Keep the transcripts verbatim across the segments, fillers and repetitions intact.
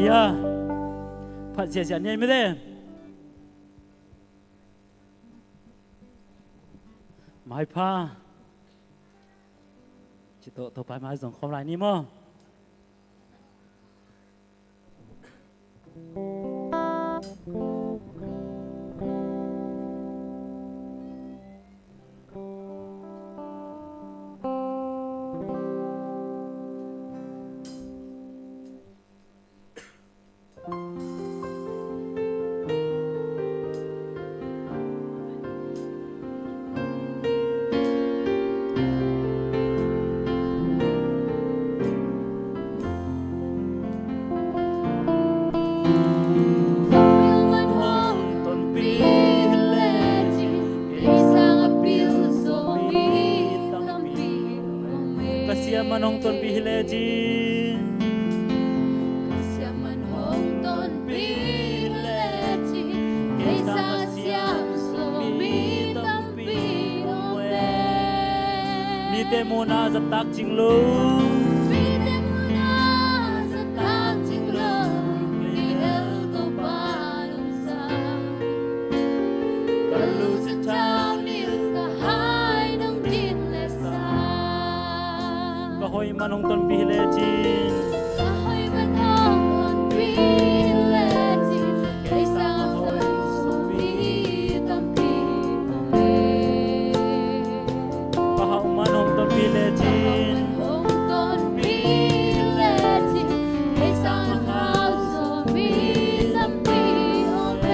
Ya, phat ziahziah ni ei mite. Maipha. Ci tawh Topa mai zong khawm lai ni maw. Ka siam man hong tonpih hi lecin. Ka siam man hong tonpih hi lecin. Kei sang a siam zo mi tampi om e. Mite muhna zahtak cing lo. Mite muhna zahtak cing lo. Kei hel Topa nong sang. Ka lungsim thaunil ka hai nong dim le sang. Ka hoih man hong tonpih hi lecin. Ka hoih man hong tonpih hi lecin. Kei sang a hoih zo mi tampi om e. Ka hauh man hong tonpih lecin. Hong tonpih lecin. Kei sang a hau zo mi tampi om e.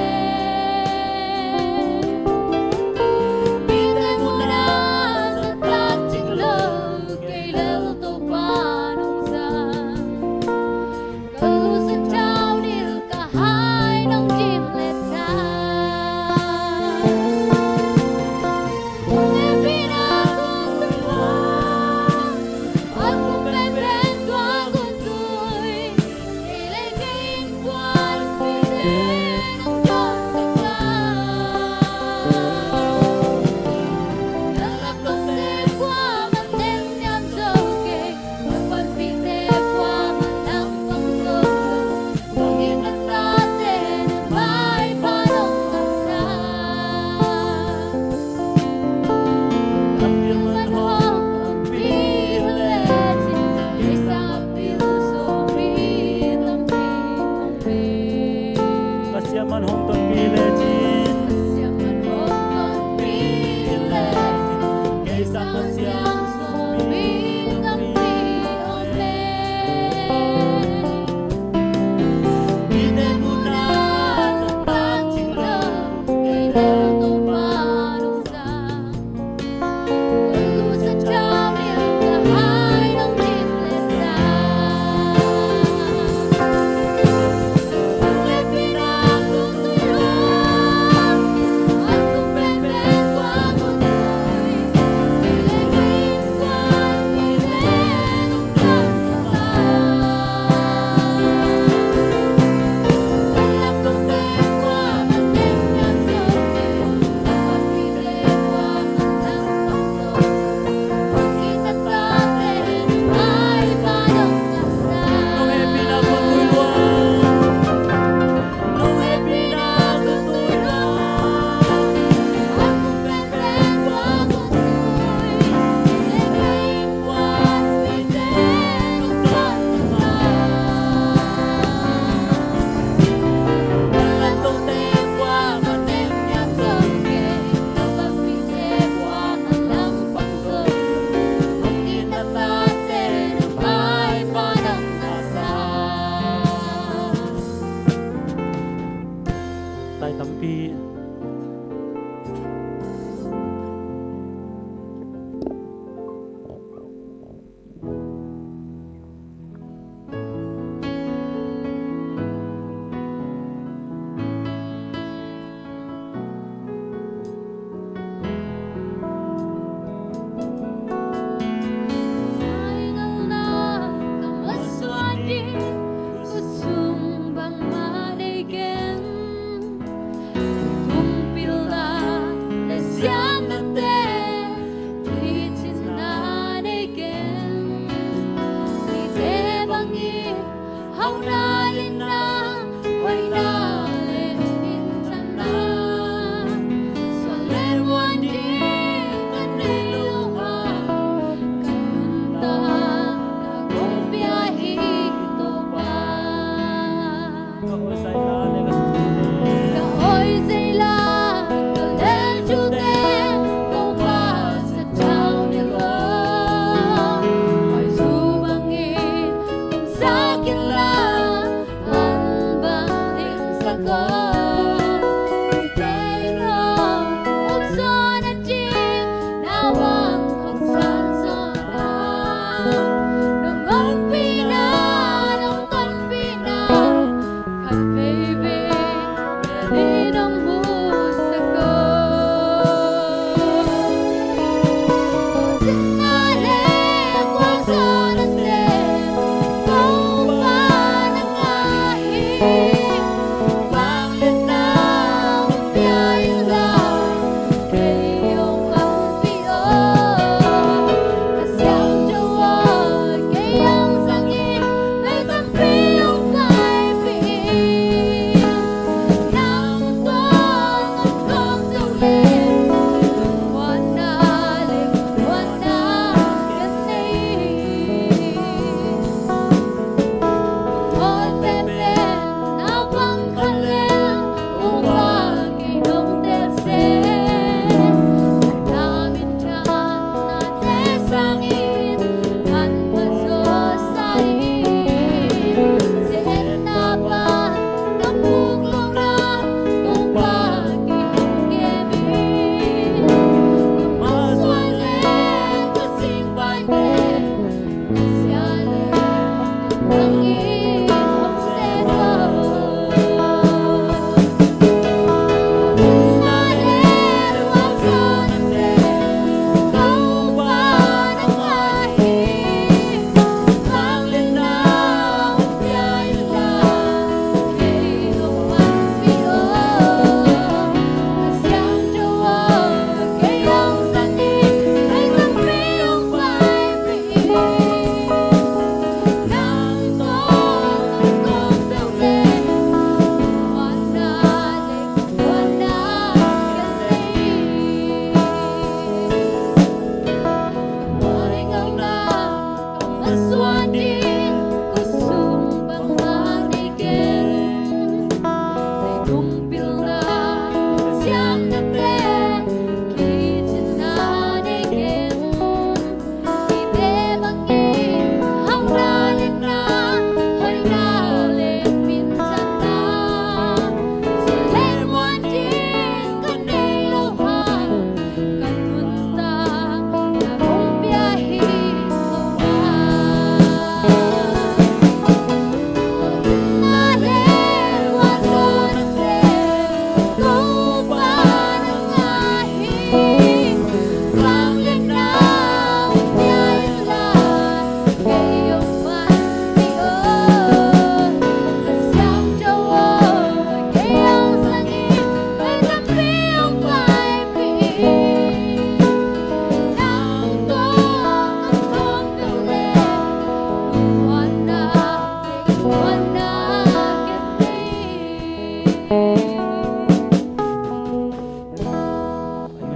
Mite muhna zahtak cing lo. Kei hel Topa nong sang. Ka lungsim thaunil ka hai nong dim le sang. Hong hehpihna kong tui lua. A kum penpen tua kong tui. Kei le kei innkuanpihte nong dawnsak lai. Ka lak lote kuamah teng niam zo kei. Ka panpihte kuamah langpang zo lo. Bangin na tate na maipha nong ngahsak. Ka pil man hong tonpih lecin. Kei sang a pil zo mi tampi om e. Ka siam man hong tonpih lecin. Ka siam man hong tonpih lecin. Kei sang a siam zo mi tampi om e. Mite muhna zahtak cing lo. Kei hel Topa nong sang. Ka lungsim thaunil ka hai nong dim le sang. Hong hehpihna kong tui lua. A kum penpen tua kong tui. Kei le kei innkuanpihte nong dawnsak lai. Ka lak lote kuamah teng niam zo kei. Ka panpihte kuamah langpang zo. Bangin na tate na maipha nong ngahsak. Nong hehpihna kong tui lua. Nong hehpihna kong tui lua. A kum penpen tua kong tui. Kei le kei innkuanpihte nong dawnsak lai. Ka lak lote kuamah teng niam zo kei. Ka panpihte kuamah langpang zo. Bangin na tate na maipha nong ngahsak. Tai tampi. Ai ngalna ka masuan ding, khut sung bangmah nei keng. Tua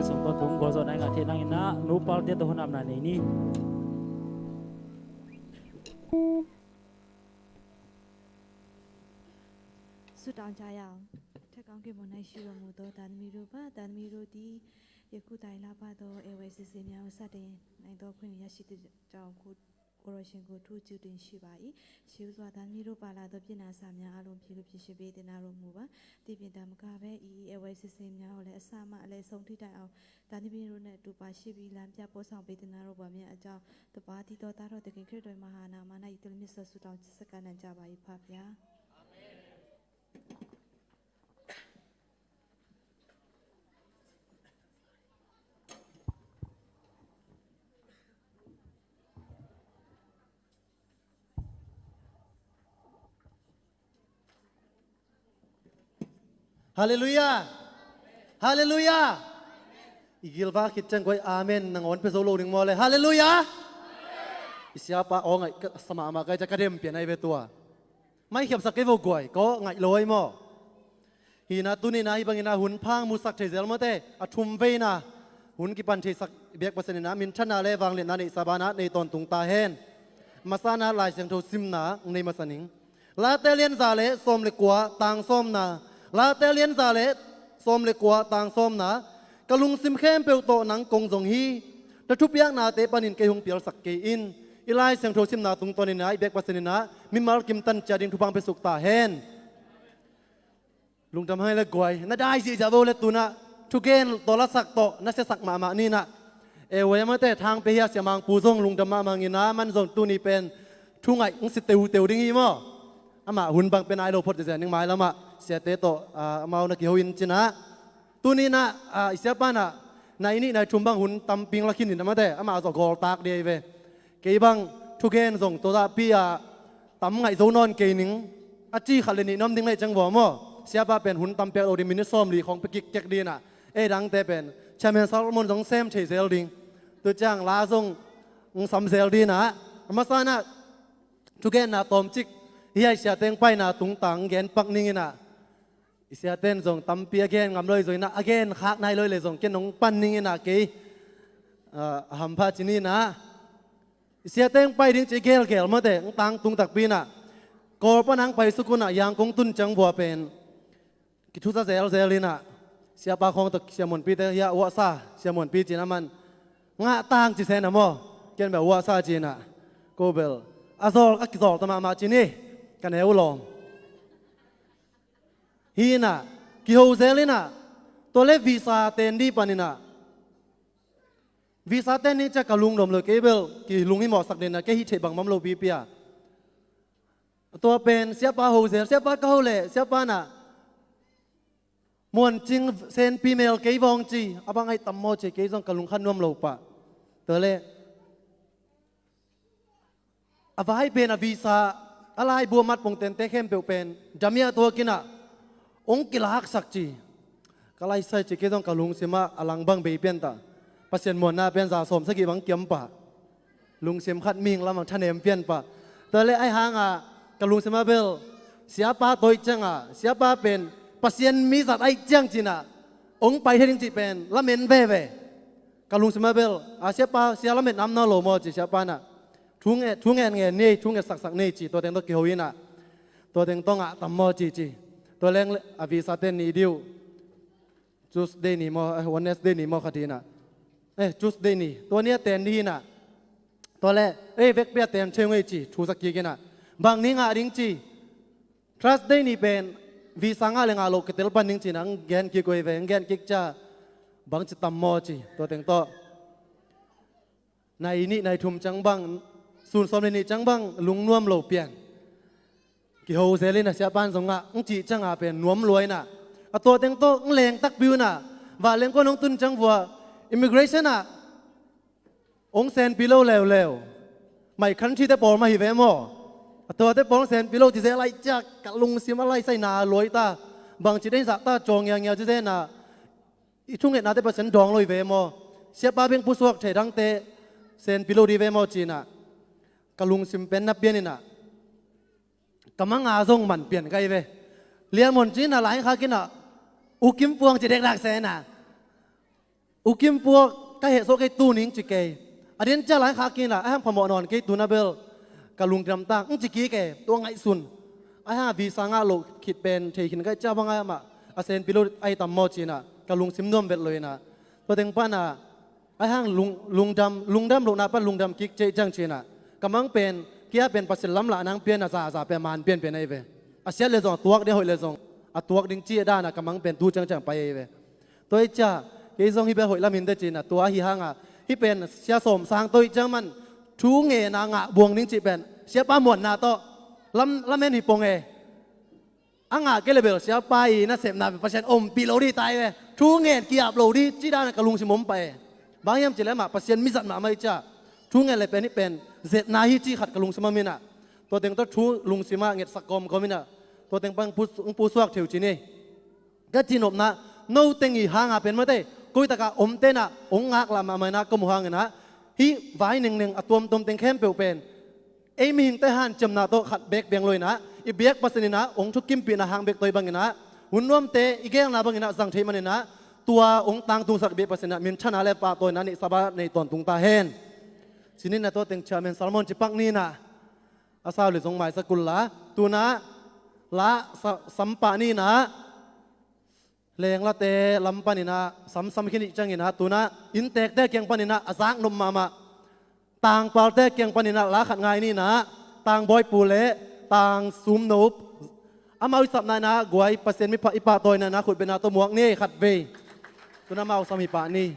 Ahi sung tawh tung gualzawhna i ngah theih nangin ah, nu palte tawh hunamna nei ni. Sutang cayang. Thakang ke monai shiro muto tan miru pa tan miru di yaku tai la pa to ewe sisi miao sa de nai to kuin ya shi de jao ku ကိုယ်တော်ရှင်ကို ထူးချွတ်တင်ရှိပါ၏။ ရှေးဦးစွာ သားသမီးတို့ ပါလာသော ပြစ်နာစာများအားလုံး ဖြေလို့ ဖြေရှင်းပေးသနားတော်မူပါ။ သည့်ပြင်သာမကဘဲ အီအီ အဲဝဲ စစ်စစ်များကိုလည်း အစမှ အလယ်ဆုံးထိတိုင်အောင် သားသမီးတို့နှင့်အတူ ပါရှိပြီး လမ်းပြ ပို့ဆောင်ပေးသနားတော်မူပါမည်အကြောင်း တပါးတည်းသော သားတော်သခင် ခရစ်တော် မဟာနာမ၌ ယတလမစ်စွာ ဆုတောင်း ဆက်ကပ်နှံကြပါ၏ဖခင်။ ฮาเลลูยา ฮาเลลูยา I gilva khit ciang guai amen nangawn pia zo lo ding maw le? Haleluya. I siapa aw ngaih ka sa mahmah kai cia ka dem pian ai ve tua. Mai khiamsak kei vo guai, ka aw ngaih lo ai maw? Hina tunina hih bangina hun phang musak thei zel mawte, a thum veina hun kipan theisak biak Pasian ina minthanna le vangliatna neihsa bana nei tawntung ta hen. Masana Lai Siangtho simna nei masa ning. Late lianza le sawm le kua tang sawmna. Late lianza le sawm le kua tang sawmna. Ka lungsim khempeuh tawh nang kong zong hi. Na thupiaknate panin kei hong pialsak kei in. I Lai Siangtho simna tungtawn ina i biak Pasian ina mimal kimtan cia ding thupha hong piasuk ta hen. Lungdam hai le guai, na dai zihziah vo le tuna thugen tawh lasak tawh na siasak mahmah nina. E wai amate thang pe hia siamang pu zong lungdam mahmah ngina, man zong tuni pen thungaih hong si teuteu ding hi maw? Amah hun bang pen ai lo phot zia ning mai lamah siate tawh, ah, amau na kiho in cina. Tunina, ah, i siapa na nai nih nai thum bang hun tamping lakhin in amate amah zawh gawltak dei ve. Kei bang thugen zong tawdahpi ah tam ngaih zo nawn kei ning. A ci khat le nih na om ding lei ciang vua maw, siapa pen hun tam piak lo ding, minute sawmli khawng pia kikkek ding inah, ei dangte pen Chairman Salmon zong sem thei zel ding. Tu ciang la zong hong sam zel ding inah, a masa inah thugenna tawmcik, hih a i siate hong paina tungtang gen pak ning inah, i siate in zong tampi a gen ngam lo hi zong inah, a gen khak nai lo hi le zong ken hong pan ning inah kei, ah, a hampha ci ni inah. I siate hong pai ding ci gelgel mawte, hong tangtung takpi inah, Kawl pan hong pai suk unah Yangon tun ciang vua pen kithusa zelzel inah, siapa khawng tawh Sia Muanpi te hiah uahsa, Sia Muanpi ci inah man ngah tang ci sen a maw, ken bel uahsa ci inah, ko bel a zawl, a kizawl ta mahmah ci ni, ka neu lawm. Hi inah kiho zel inah, tua le visa ten ding pan inah, visa ten ding ciah ka lungdam lo, kei bel kilunghimawhsak ding inah, kei hih theih bangmah om lo pipi a. Tua pen siapa ho zel, siapa ka ho leh, siapa inah Muancing Senpi mel kei vawng ci, a bang ahi tam maw ci, kei zong ka lungkhan nuam lo pah. Tua le a vai pen a visa, a laibu a mat pongtente khempeuh pen damiah tuak inah hong kilaksak ci. Ka laisai ci, kei zong ka lungsimah a lang bang bei pian ta. Pasian muanna pen za sawm sagih bang kiam pah. Lungsim khat mihing lamah thanem pian pah. Tua le ahi hangah ka lungsimah bel siapa tawh ih ciangah, siapa pen Pasian mizat ahi ciang ci inah hong pai thei ding cih pen lamen veve. Ka lungsimah bel a siapa, sia lamet nam na lo maw ci, siapa inah thu ngen, thu ngen ngen ni, thu nget saksak ni ci, tua teng tawh kiho inah, tua teng tawh ngah tam maw ci ci. Tua leng a visa ten ni ding uh, Tuesday ni maw, eh, Wednesday ni maw khat hi inah, eh, Tuesday ni, tua ni a ten ding hi inah. Tua le ei vekpi a ten thei ung ei ci, thusa kik inah, bang ni ngah ding ci. Thursday ni pen visa ngah le ngah loh kitel pan ding ci inah hong gen kik uh ei ve, hong gen kik ciah bangci tam maw ci, tua teng tawh nai nih nai thum ciang bang, sun sawm le nih ciang bang lungnuam lo pian. Kiho zel inah siapa in zong ngah hong cih ciangah pen nuam lua inah, a tua teng tawh hong leng takpi uh inah, vanleng kuan hong tun ciang vua immigration ah hong senpi lo leuleu. My country te pawl mah hi ve maw, a tuate pawl hong senpi lo ci zel ahi ciah ka lungsim a laisai na luai ta. Bangci den zah ta, caw ngiangia ci zel inah, i thungetnate Pasian dawng lo hi ve maw, siapa beng pusuak thei dangte senpi lo ding ve maw ci inah ka lungsim pen na pian inah, ka manga zong man pian ka hi ve. Lian Muancing inah lai khak inah U Kim Puak ci dekdak se inah, U Kim Puak ka heh sawh kei, tu ning ci kei. A den ciah lai khak inah, ahi hang phamawh nawn kei, tu inah bel ka lungdam tang hong ci kik e, tua ngaihsun. Ahi hang a visa ngah loh khit pen thei khin ka hih ciah bang ahi mah a senpi lo ahi tam maw ci inah ka lungsim nuam vet lo inah, tua teng pan ah ahi hang lung, lungdam, lungdam lohna pan lungdam kik ciah ih ciang ci inah, ka mang pen, kei a pen Pasian lamlahna hong pian a, zaza pen a man pianpian ahi ve. A siat le zong a tuak ding, a hoih le zong a tuak ding cih dan a ka mang pen tu ciangciang pai ahi ve. Tua ih ciah kei zong hih bel hoih lam hi inteh ci inah, tua ahi hangah hih pen Sia Sawm Sang tawh ih ciang man thu ngen a ngah buang ding cih pen siapa muanna tawh lam, lamen hi pong e. A ngah kei le bel siapa i nasepna pen Pasian ompih lo ding ta hi ve. Thu ngen ki-ap lo ding cih dan a ka lungsim om pah e. Bang hiam cih leh amah Pasian mizat mahmah ih ciah thu ngen le pen hih pen zetna hi cih khat ka lungsim a om inah, tua teng tawh thu lungsim ah ngetsak kawmkawm inah, tua teng pan hong pu, hong pusuak thei uh ci ni. Ka cihnopna, no teng i hanga pen mate, koitakah omte inah hong ngaklah mahmah inah ka muh hang inah, hih vai nengneng a tuamtuam teng khempeuh pen ei mihingte hanciamna tawh khat beek piang lo inah, i biak Pasian inah hong thukimpihna hang bek tawh, bang inah hun nuamte i gelna bang inah zang thei man inah, tua hong tangtungsak biak Pasian inah minthana le pahtawina neihsa ba nei tawntung ta hen. Ci ni inah, tua teng Chairman Salmon ci pak ni inah, a sau le zong maisak un la, tu inah la sa, sam pah ni inah, lenglate lam pan inah samsam khin ih ciang inah, tu inah innteekte kiang pan inah a zaknop mahmah tangpalte kiang pan inah la khat ngai ni inah, tangbawipu le tangsumnop, amau i sapna inah guai, Pasian mi pha, i pahtawina inah khutbetna tawh muak ni, khatvei. Tu inah amau sam hi pah ni.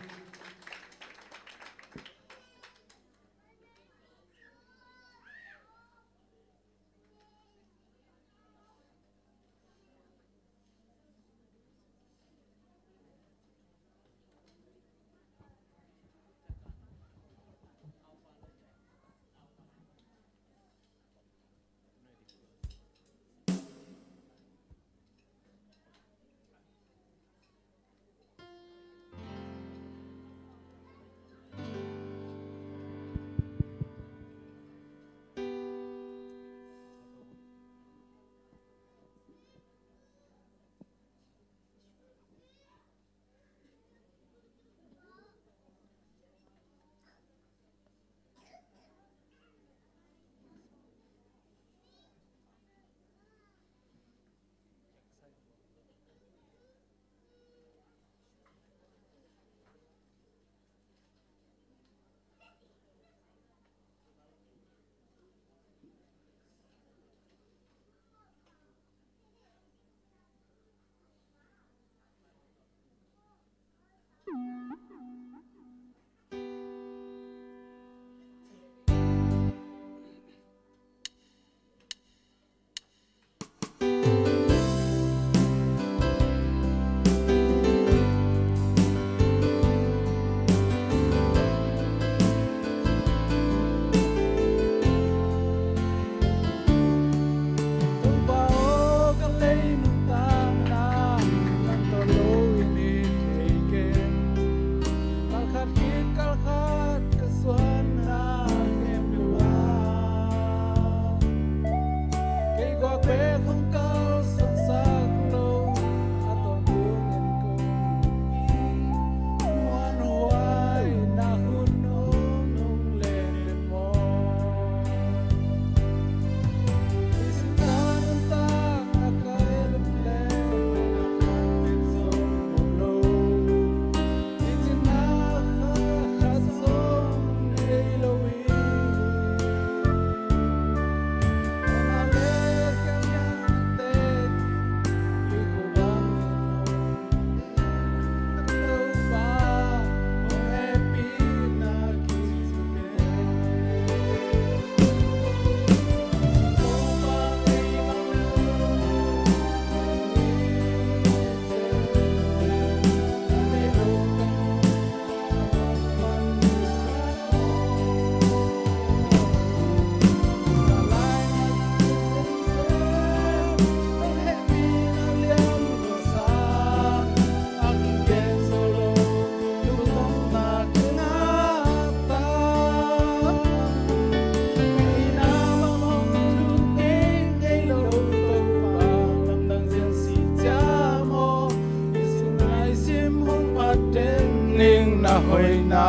hoihna.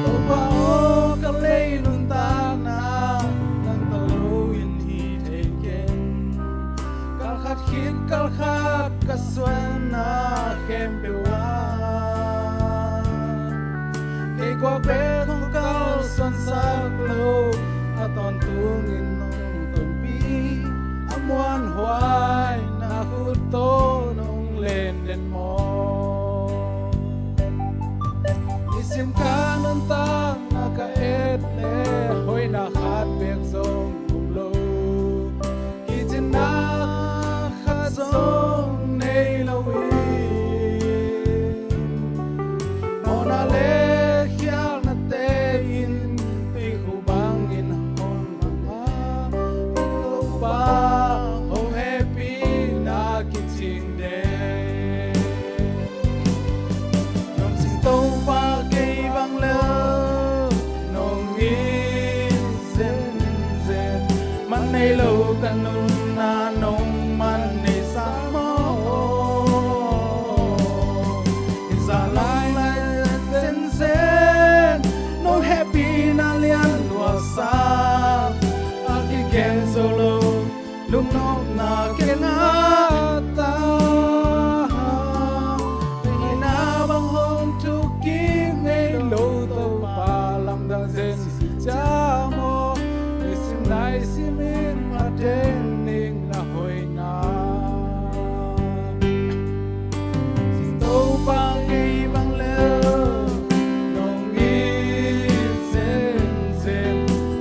Topa aw, ka lei nuntakna nang tawh lo in hi thei keng. Kal khat khit kal khat ka suanna khempeuh ah kei guak bek hong kalsuansak lo, a tawntungin nong tonpih a muanhuai na khut tawh nong len den maw? Nisim ka nuntakna ka et leh hoihna khat bek zong um lo, kicinna khat zong nei lo hi. Mawhna le khialhnate in tuikhuk bangin hong mang a, Topa hong hehpihna kicing den. Nong sin Topa kei bang le nong it zenzen, man nei lo ka nunna nong man nei sa maw? Hi zah lai lai zenzen nong hehpihna lian luatsa, a kigen zo lo lungnopna kei ngah ta. Hihna bang hong thuk kik ngei lo Topa lamdang zen ci ciam aw. Nisim naisim in phaten ning na hoihna. Topa kei bang le nong it zenzen,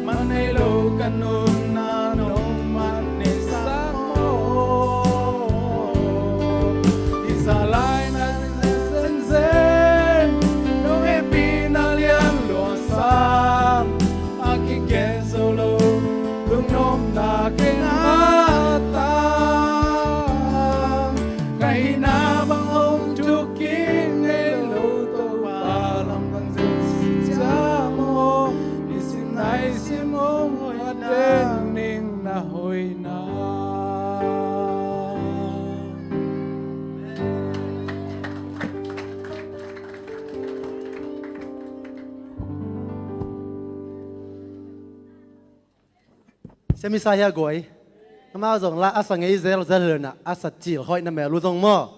man nei lo ka nunna nong man nei sa maw? Hi zah lai na zenzen nong hehpihna lian luatsa, a kigen zo lo lungnopna kei ngah ta. Ka hihna bang hong thuk kik ngei lo Topa lamdang zen ci ciam aw. Nisim naisim hong hoih den ning na hoihna. Sia misa hi a guai. Amau zong la a sa ngei zelzel hi lo in ah, a sa cil hoih na mel uh zong maw?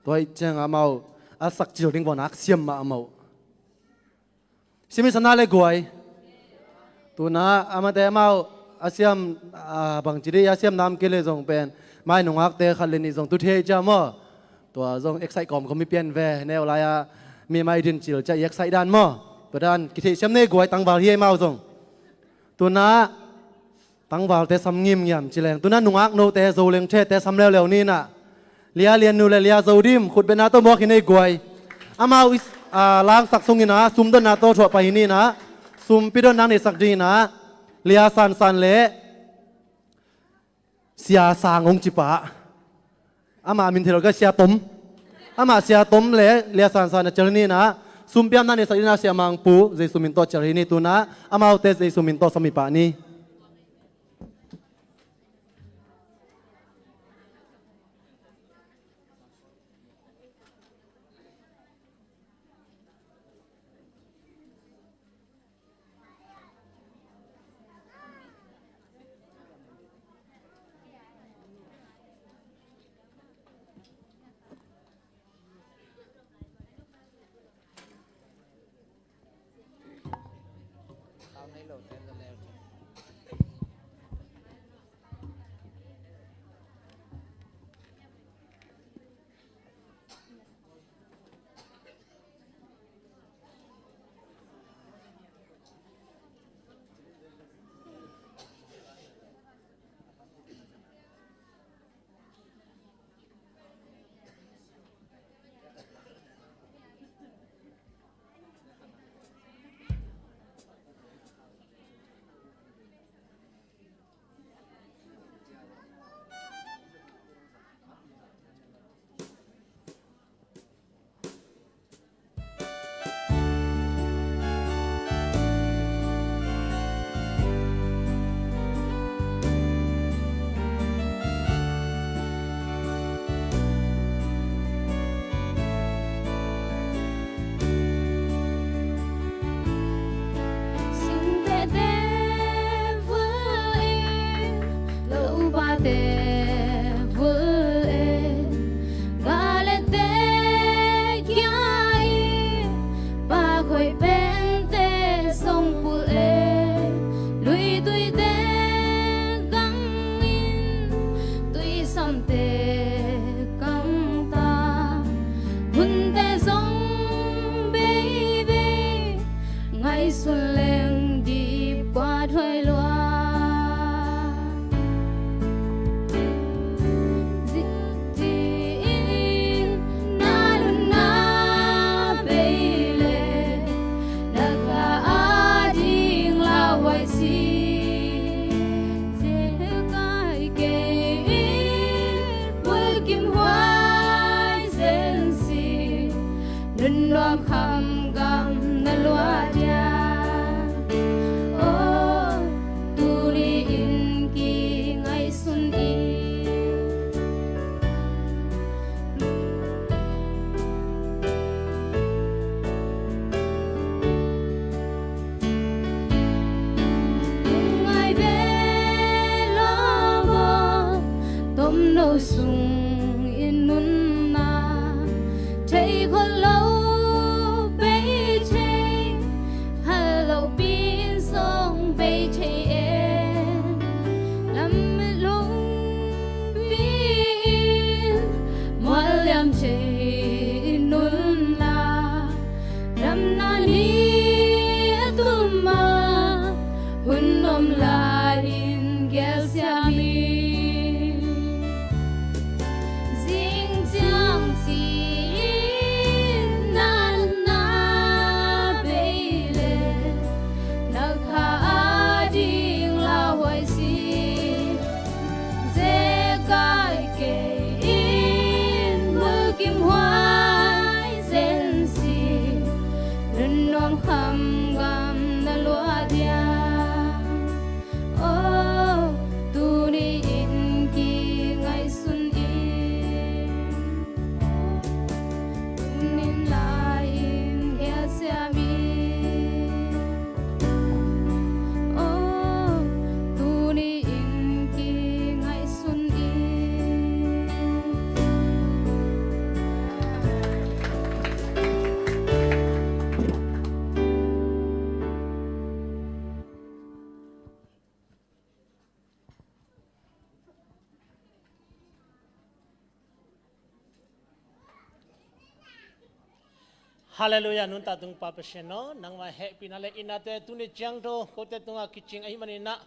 Tua ih ciang amau a sak cil ding vawnak siam mah amau. Sia misa na le guai. Tu in ah amate amau a siam, a bangci dih a siam nam kei le zong pen mai nungakte khat le nih zong tu thei cia maw? Tua zong excite kawmkawm i pian ve, neu lai-ah mi mai din cil cia i excite dan maw? Tua dan kitheih siam nei guai, tangval hi ei amau zong. Tu in ah tangvalte sam ngimngiam ci leng, tu in ah nungak note Zo Leng Thete sam leuleu ni in ah, Lia Lian Nu le Lia Zo Dim khutbetna tawh muak hi nei guai. Amau i, a, langsak sung in ah sumdonna tawh thuah pah hi ni in ah, sumpi don nang neihsak ding in ah Lia San San le Sia Sang hong ci pah. Amah min thei lo ka, Sia Tom. Amah Sia Tom le Lia San San a cial hi ni in ah, sumpiamna neihsak ding in ah Sia Mang Pu Jesu min tawh cial hi ni. Tu in ah amaute Jesu min tawh sam hi pah ni. Te kamta hunte zong beibei, ngaihsun leng dipkuat hoih lua. Ziti in na nunna bei le na kha a ding lauhuai si. Zekai kei in bulkim huai zen si, nunnuam khamgam na luah dia. O, tuni in kingaihsun in. Ngai ve lawm aw, tomno sung in nunna thei khol lo bei thei, hal lo pin song bei thei e. Lam lungpi in mual liam thei in nunna, damna ni a tul ma hun om lai in gelsiam in. Zing ciang ci in na nunna bei le na kha a ding lauhuai si. Zekai kei in bulkim huai zen si, nunnuam khamgam na luah dia. O, tuni in kingaihsun in. Tuni in lai in gelsiam in. O, tuni in kingaihsun in. Halleluiah, nuntak tung Pa Pasian aw, nangmah hehpihna le itnate tuni ciangtho kote tungah kicing ahih maninah,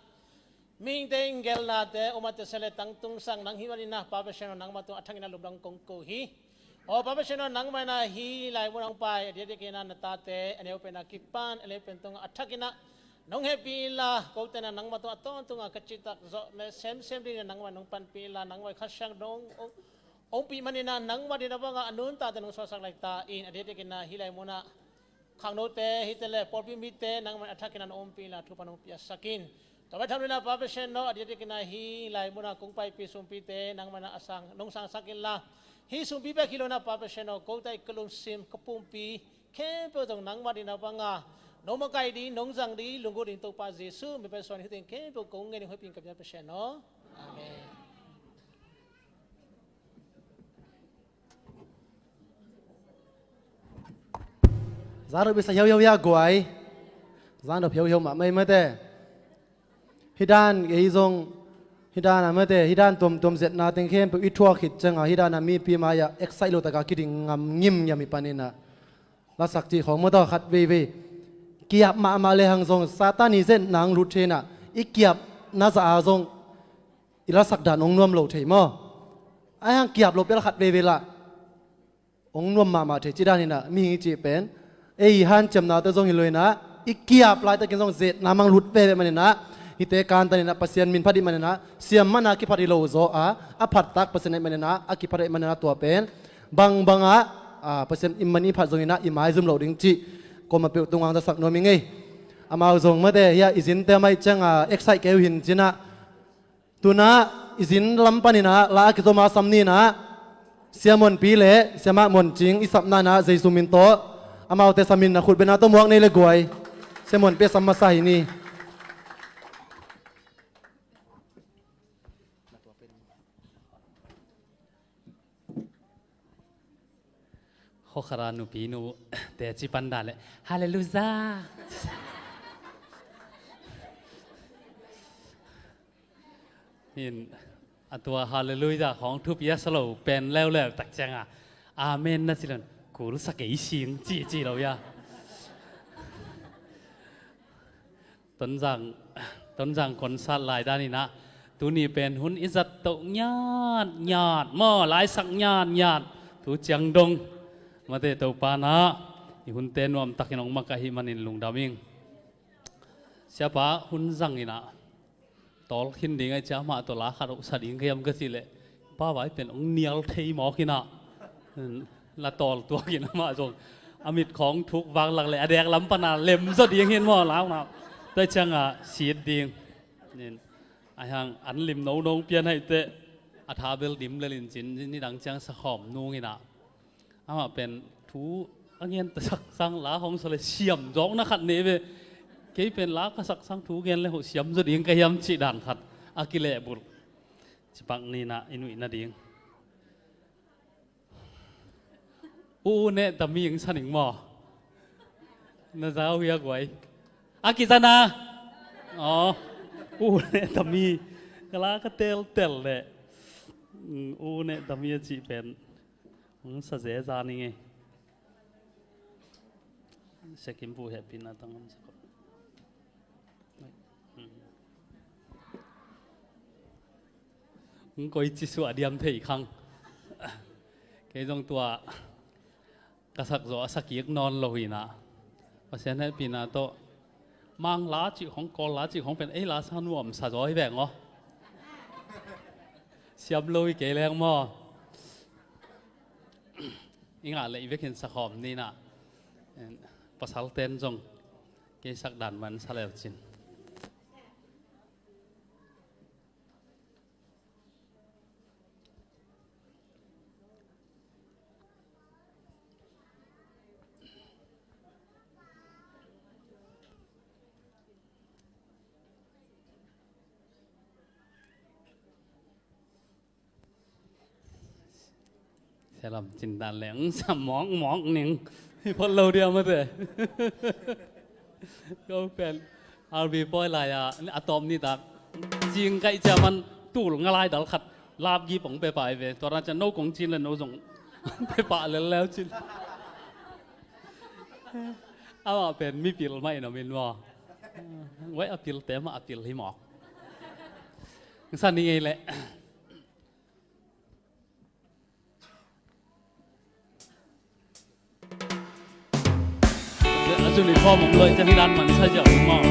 mihingte in gelnate om a, tese le tangtung sang nang hih maninah, Pa Pasian aw, nangmah tungah a thakinah lungdam kong ko hi. Aw Pa Pasian aw, nangmah inah hih lai munah hong pai a diakdiakinah na tate a neupenah kipan a neupen tungah a thakinah nong hehpih inla, kote inah nangmah tungah a tawntungah ka cihtak zawh le semsem dingin nangmah nong panpih inla, nangmah Kha Siangtho hong ompih maninah nangmah dinah bangah a nuntakte nong suahsak laita in a diakdiakinah hih lai munah khangnote hihte le pawlpi mite nangmah a thakinah nong ompih inla thupha nong piaksak in. Tua bek tham loinah Pa Pasian aw, a diakdiakinah hih lai munah kong paipih sumpite nangmah inah a sang nong sangsak inla, hih sumpi bek hi loinah Pa Pasian aw, kote i ka lungsim ka pumpi khempeuh zong nangmah dinah bangah nong makaih ding, nong zang ding, lunggulh ding Topa Jesuh min pan suan hi teng khempeuh kong ngen ing, hoihpi in ka biak Pasian aw. Amen. Zangdop i sa hiauhiau hia guai? Zangdop hiauhiau mahmah i mate. Hih dan ei zong, hih dan a mate, hih dan tuamtuam zetna teng khempeuh i thuak khit ciangah hih dan a mipi mai-ah excite lo takah kiding ngam ngimngiam i paninah lasak cih khawng maw, tawh khat veivei kiap mahmah lehang zong Satan i zetna hong lut thei inah, i kiapna zah a zong i lasak dan hong nuam lo thei maw? Ahi hang kiap lo pia la, khat veivei lah hong nuam mahmah thei cih dan inah mihing i cih pen ei hanciamnate zong hi lo inah, i kiap laitakin zong zetna mang lut veve maninah, hihte kantan inah Pasian min phat i hih maninah siam mana kiphat hi lo zaw a, a phattak Pasian a hih maninah a kiphat a hih maninah tua pen bangbangah, a, Pasian i man i phat zong inah i maizum loh ding cih kuamah peuh tungah hong zasak nuam i ngei. Amau zong mate hiah i zinte mai ciangah excite kei uh hin cinah, tunah i zin lam paninah la a kizom a sam ninah, Sia Muanpi le Sia Mah Muancing i sapna inah Jesu min tawh amaute sam in, na khutbetna tawh muak nei le guai. Sia Muanpi a sam masa hi ni. Hokhara nupi nu teci pan dan le Halleluiah. Min A tua Halleluiah khawng thupi a sa lo pen leuleu tak ciangah, Amen na ci lon, kul sa kei sing ci ci lo ia. Tonzang, Tonzang concert lai daninah tuni pen hun i zat toh ngiatngiat maw, laisak ngiatngiat. Tu ciang dong mate Topa nah i hunte nuamtakin hong makaih hih manin lungdam ing. Siapa hun zanginah tawl khin ding ai cia mah tawh la khat hoh sa ding ka hiam ka cih leh, pa vai pen hong nial thei mawk inah la tawl tuakin amah zong a mit khawng thuk vak lak leh a dek lam pana lem zaw ding hin maw, launa tua ciangah sit ding. Nin a hiang an lim nono pian haih teh a tha bel dim lel in cin nidang ciang sakhawm nung inah amah pen thu a gen ta saksang la hong sa le siam zawkna khat nei ve. Kei pen la ka saksang thu gen le hoh siam zaw ding ka hiam cih dan khat a kilehbulh. Cipak ninah i nuih nading. U u neh tami ing sa ning maw? Na zau hia guai? A kizana. Aw, u u neh tami ka la ka teltel leh. U u neh tami a cih pen hong sa zeza ning e. Sekim pu hehpihna tang om sa ko. Hong koi ci suah diam thei khang. Kei zong tua ka sak zaw a sakik nawn lo hinah Pasian hehpihna tawh Mangla cih khong, Kawlla cih khong pen ei la sa nuam sa zaw hi veng aw. Siam lo hi kei leng maw? I ngah leh i vekin sakhawm ninah pasal ten zong kei sak dan man sa leu cin. Sialam cindan leng sam mawkmawk ning hi phot lo dia mate. Ko pen R V pawi lai-a a tawp nitak cing kaih ciaman tul nga lai dal khat lapgi pong pepah i ve. Tua dan cian no kong cin le no zong pepah lel leu cin. Amah pen mipil mah in om in maw? Guai a pilte mah a pil hi mawk. San ni ngei leh a uniform om loi ciang hi dan man sa ziau maw?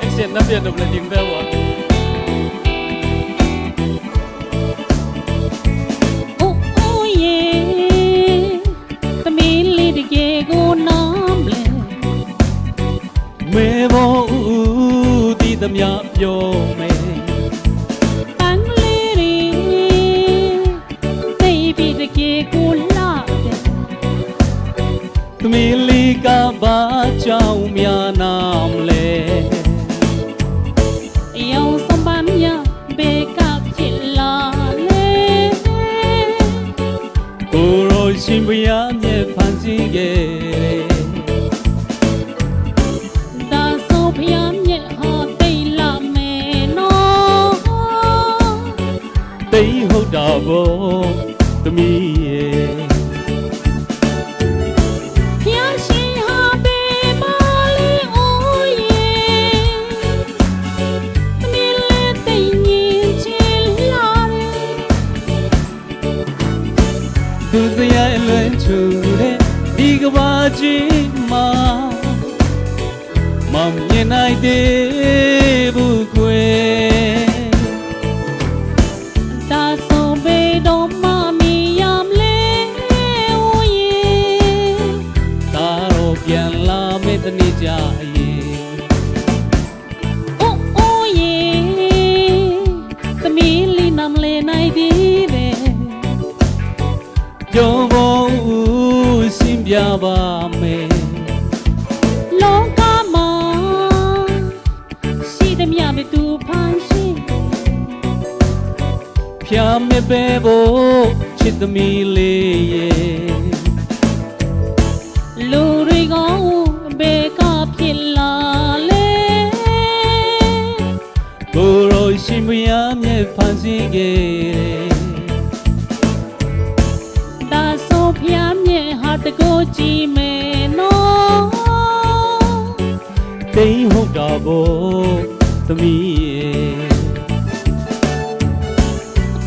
Action na pian nop le ding ve ua. Oh, oh, yeah. Tamili de ke go nam le. Me bo u di tam ya pyo me. Tang le ri. Tei pi de ke go la de. Tamili ka ba chau mya nam le. Yau sam ban ya. Bekak cila le. Uroi simbuya mye pansi ge. Da so pya mye ha tei la me no. Tei ho da bo tami ye. Pya shi ha be ma li o ye. Tami le tei nyin chin la le. Duzaya luen chu le di ka ba ji ma. Mam ye nai de bu kwe. Da so be do ma mi yam le u ye. Da ro pian la me tani ja ye. Oh, oh, yeah. Tamili nam le nai di re. Yo bo u sim bia ba me. Long ka ma. Si dem ya be tu pan si. ဖြတ်မြဲပဲဖို့ ချစ်သမီးလေးရဲ့ လူတွေကဘယ်ကဖြစ်လာလဲ ကိုယ်တော်ရှင်ဘုရားမြတ်ဖန်ဆင်းခဲ့တယ် ဒါဆိုဖျားမြဲဟာတကိုးကြည့်မယ်နော် တိမ်ဟုတ်တာပေါ့သမီးရဲ့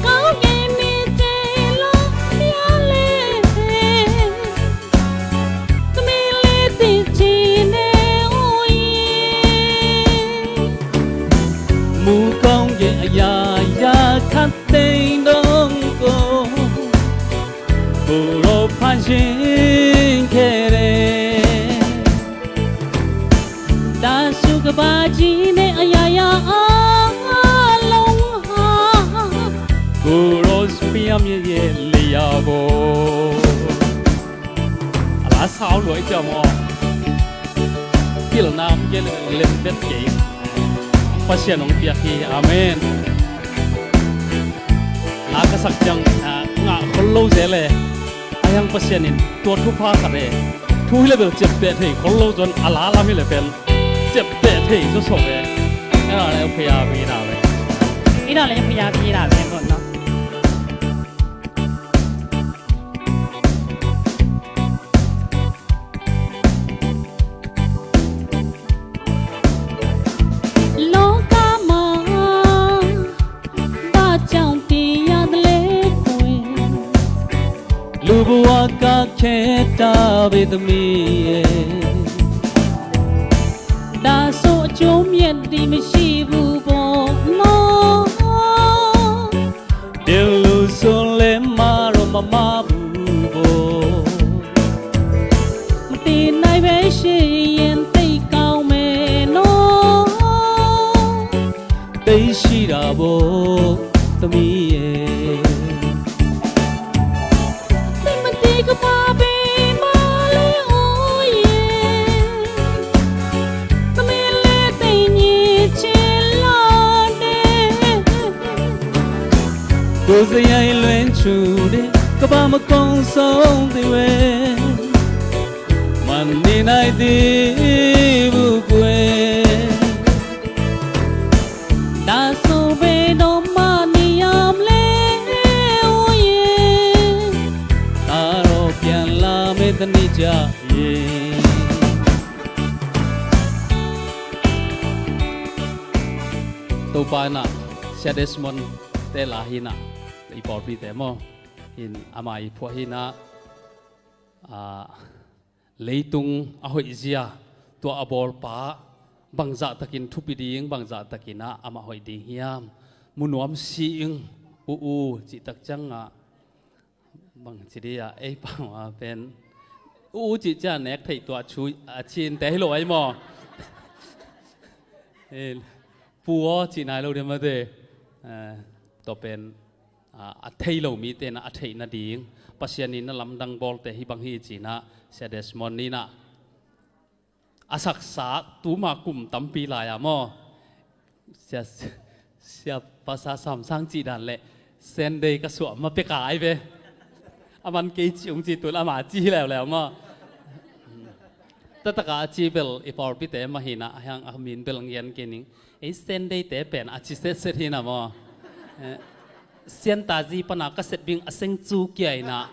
ကောင်းကင်မင်းတဲလို့ဖျားလဲ သမီးလေးသိချင်တဲ့အိုးရဲ့ မူကောင်းရဲ့အရာရာခတ်သိမ်းတော့ကို ကိုယ်တော်ဖန်ဆင်းခဲ့တယ် ဒါဆိုကဘာကြီးနဲ့အရာရာအားလုံးဟာ ကိုယ်တော်ဘုရားမြတ်ရဲ့လရာပေါ့ အလားစားလို့အကြောင်းမော် pilna om ke lem bet ke Pasian ong piak hi. Amen. La ka sak ciang ngah khol lo zel e. A hiang Pasian in tua thupha khat e, thu hi le bel ciapteh thei khol lo zon a la lam hi le pen ciapteh thei zaw sawh e. Ena le phuya pi na ve. Ina le phuya pi na ve bon no. Loka ma ba chang ti ya de le kwe. လူဘဝကခဲတာပဲသမီးရဲ့ ဒါဆိုအကျိုးမြတ်ဒီမရှိဘူးပေါ့နော် ဒီလိုဆိုလဲမတော့မမဘူးပေါ့ မတည်နိုင်ပဲရှိရင်သိပ်ကောင်းမယ်နော် သိပ်ရှိတာပေါ့သမီးရဲ့ သိပ်မတည်ကပါပဲမလေးအိုးရဲ့ သမီးလေးသိပ်ညစ်ချစ်လာတယ် ကိုယ်စရိုက်လွှဲချိုးတဲ့ကမ္ဘာမကုန်ဆုံးသေးဝဲ မနေနိုင်သေးဘူးကွယ် ဒါဆိုဘယ်တော့မှနေရမလဲအိုးရဲ့ ဒါတော့ပြန်လာမယ့်တစ်နေ့ကျရင် Topa in ah Sia Desmond te la hi in ah i pawlpite maw, in ama i phuah hi in ah, ah, leitung a hoih zia tua a bawlpa bangzah takin thupi ding, bangzah takin ah amah hoih ding hiam, mu nuam si ing u u cih tak ciangah bang ci dih ah ei pau a pen u u cih ciah nek theih tuah a cinte hi lo ai maw? Pu aw cih nai lo dih mate. Tua pen a thei lo mite in ah a theih nading Pasian in na lamdang bawlte hi bang hi ci in ah Sia Desmond in ah a saksa tuma kum tampi lai-a maw, sia, sia pasa samsang cih dan le Sunday ka suah ma peka ai ve. A man kei ci ung ci tun ama ci hi leuleu maw? Tataka a ci bel i pawlpite mah hi in ah a hiang a min bel ngian kei ning. Ei Sunday te pen a ci setset hi in ah maw? Eh, Sianta zi pana ka set bing a seng cu kia in ah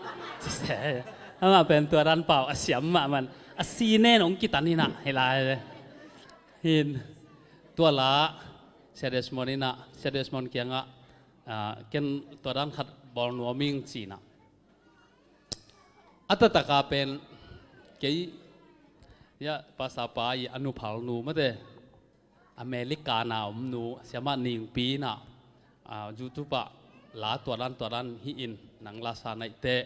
ci se. Amah pen tua dan pau a siam mah man a si nen ong kitan hi in ah hi lai. Hin tua la Sia Desmond in ah Sia Desmond kiangah, ah, ken tua dan khat bawl nuam ing ci in ah. A tataka pen kei, ya, pasapa i a nuphal nu mate, America na om nu, siamah Ningpi in ah, ah, YouTube ah la tua dan tua dan hi in nang la sa naih teh,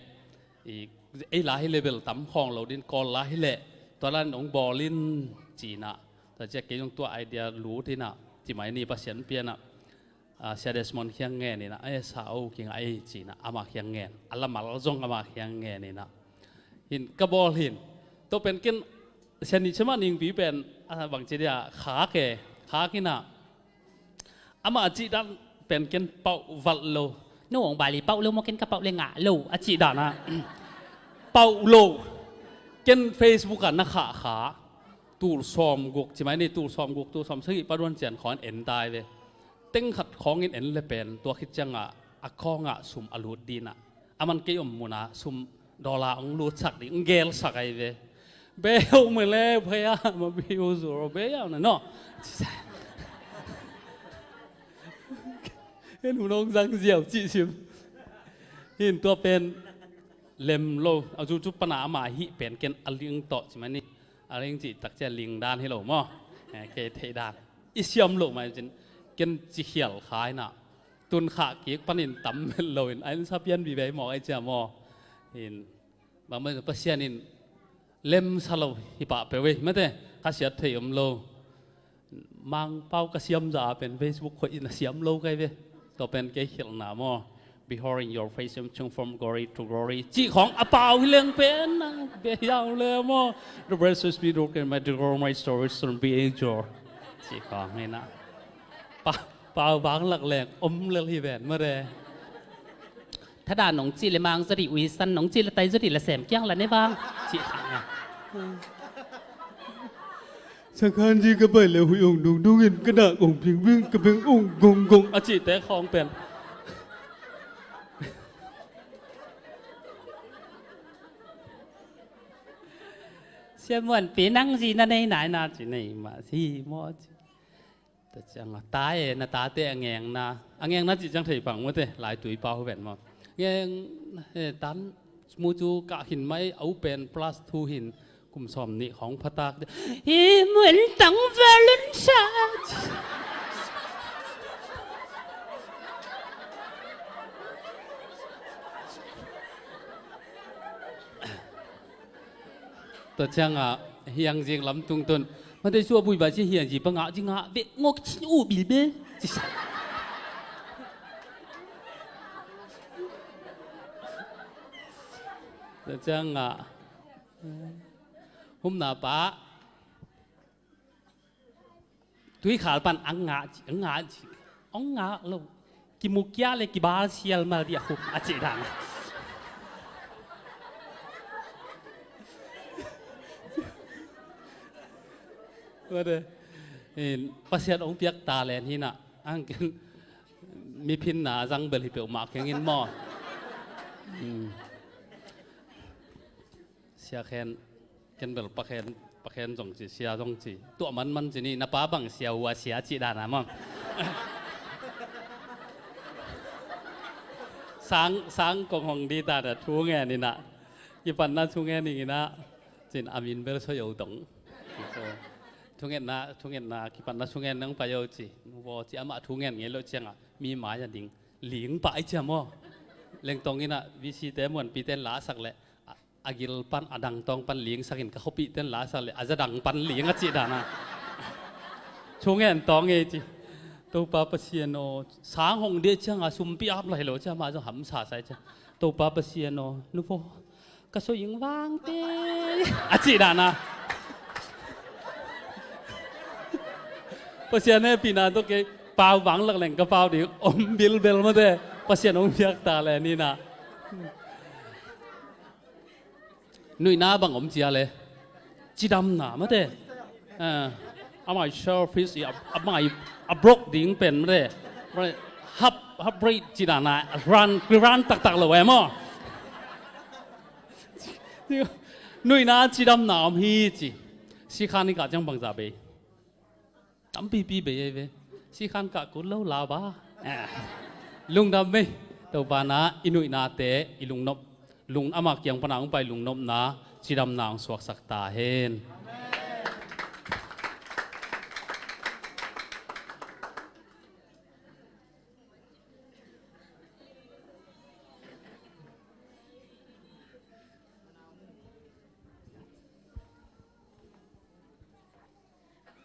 i, ei la hi le bel tam khawng lo din Kawl la hi leh tua dan in ong bawl in ci in ah. Tua ciah kei zong tua idea lut in ah, ci mai ni Pasian pian ah. Ah, Sia Desmond khiang ngen in ah, eh, sa o kinga ei ci in ah, ama khiang ngen. A lamal zong ama khiang ngen in ah. Hin ka bawl hin. Tua pen ken Sia ni Sia mah Ningpi pen, ah, bang ci dia khak e, khak in ah. Ama cih dan pen ken pauh valh lo. No hong Bailey pauh lo maw, ken ka pauh le ngah lo a cih danah pauh lo. Ken Facebook ah na khahkha tul sawmguk ci mai ni, tul sawmguk, tul sawmsagih paduan cian khawng en tai ve. Teng khat khawngin en le pen tua khit ciangah a khawngah sum a lut dinah a man kei om munah sum dollar hong lutsak ding, hong gelsak ahi ve. Beu mele bhaya ma biu zuro beu na no. Hen hun hong zang ziau cih sim. Hin tua pen lem lo a zucu pana ama hih pen ken a ling tawh ci mani. A ling cih takcia ling dan hi lo maw? Eh, kei theih dan i siam lo mai cin ken ci khial kha inah tun khah kik panin tam mel loin a in sa pian bi bei mawk ai cia maw? Hin bangmah Pasian in lemsa lo hi pah peuh ei mate, khasiat thei om lo. Mangpau ka siam za a pen Facebook khoih in a siam lo kai ve. Tua pen kei khilhna maw? Beholding your face and turn from glory to glory cih khawng a pau hi leng pen a be hiau le maw? The precious be broken my the glory my story soon be angel cih khawng hi na. Pa pau bang lak leng om lel hi ven mare. Thada nong cih le mang zari ui san nong cih le tai zari le sem kiang la ne vang cih khang a. Sakhan ji ka bai le hui ung dung dung in ka dak ung ping ping ka ping ung gong gong a cih te khawng pen. Siamuan pi nang ji na nei nai na ci nei ma si mo ci. Tua ciang a ta e na tate a ngengna a ngengna cih ciang thei pang mute lai tui pau ven maw? Ngeng e tan mu cu kah khin mai a u pen plus two hin kum sawm nih khawng phatak hi mun tang valun sa. Tua ciangah hiang zing lam tungtun mate suah bui ba ci hiang zi bangah zi ngah bek ngok cin uh bil be. Tua ciangah humna pa tuikhal pan a ngah ci a ngah ci a ngah lo. Kimukia le kibal sial mal dia khuk a cih dan. Mate Pasian ong piak ta len hinah ang ken miphinna a zang bel hi peuhmah kengin maw? Sia khen ken bel pakhen pakhen zong ci sia zong ci tuah manman ci ni na pa bang sia hua sia cih dana maw? Sang sang kong hong di ta na thu ngen inah kipatna thu ngen inginah cin a min bel so yo dong. Thungetna thungetna kipatna thu ngen nang pa yo ci nuvo ci amah thu ngen ngei lo ciangah mi mai a ding ling pah i cia maw? Lengtong inah V C te muanpi ten la sak leh a gil pan a dang tawng pan ling sakin ka khuapih ten la sak le a za dang pan ling a cih dana. Thungen tawng ei ci. Topa Pasian aw sang hong deh cianga sumpi ap lai lo cia mah zong hamsa sai cia. Topa Pasian aw nuvo ka so ing vangte a cih dana. Pasian hepihna tawh kei pau vang lakleng ka pau ding om bilbel mate Pasian hong piak ta le nina. Nuihna bang om cia le cidamna mate. Amai selfish i amai a brok ding pen mate. Hap hap rate cidana ran kiran taktak lo e maw? Nuihna cidamna om hi ci. Sikhan i kah ciang bangza bei tampipi bei ei ve. Sikhan kah kut lo la ba. Lungdam mei. Topa na i nuihnate i lungnop lung ama kiang pana hong pai lungnopna cidamna hong suaksak ta hen.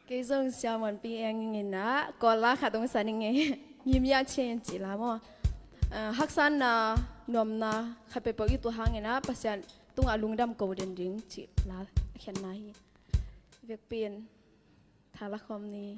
Kei zong siamuanpi eng inah kawlla khat hong san ing ei. Ngimia chen cih la maw? Haksanna nuamna khat peuhpeuh i tuh hang inah Pasian tungah lungdam ko den ding cih la a khenna hi. Vekpi in thala khawm ni.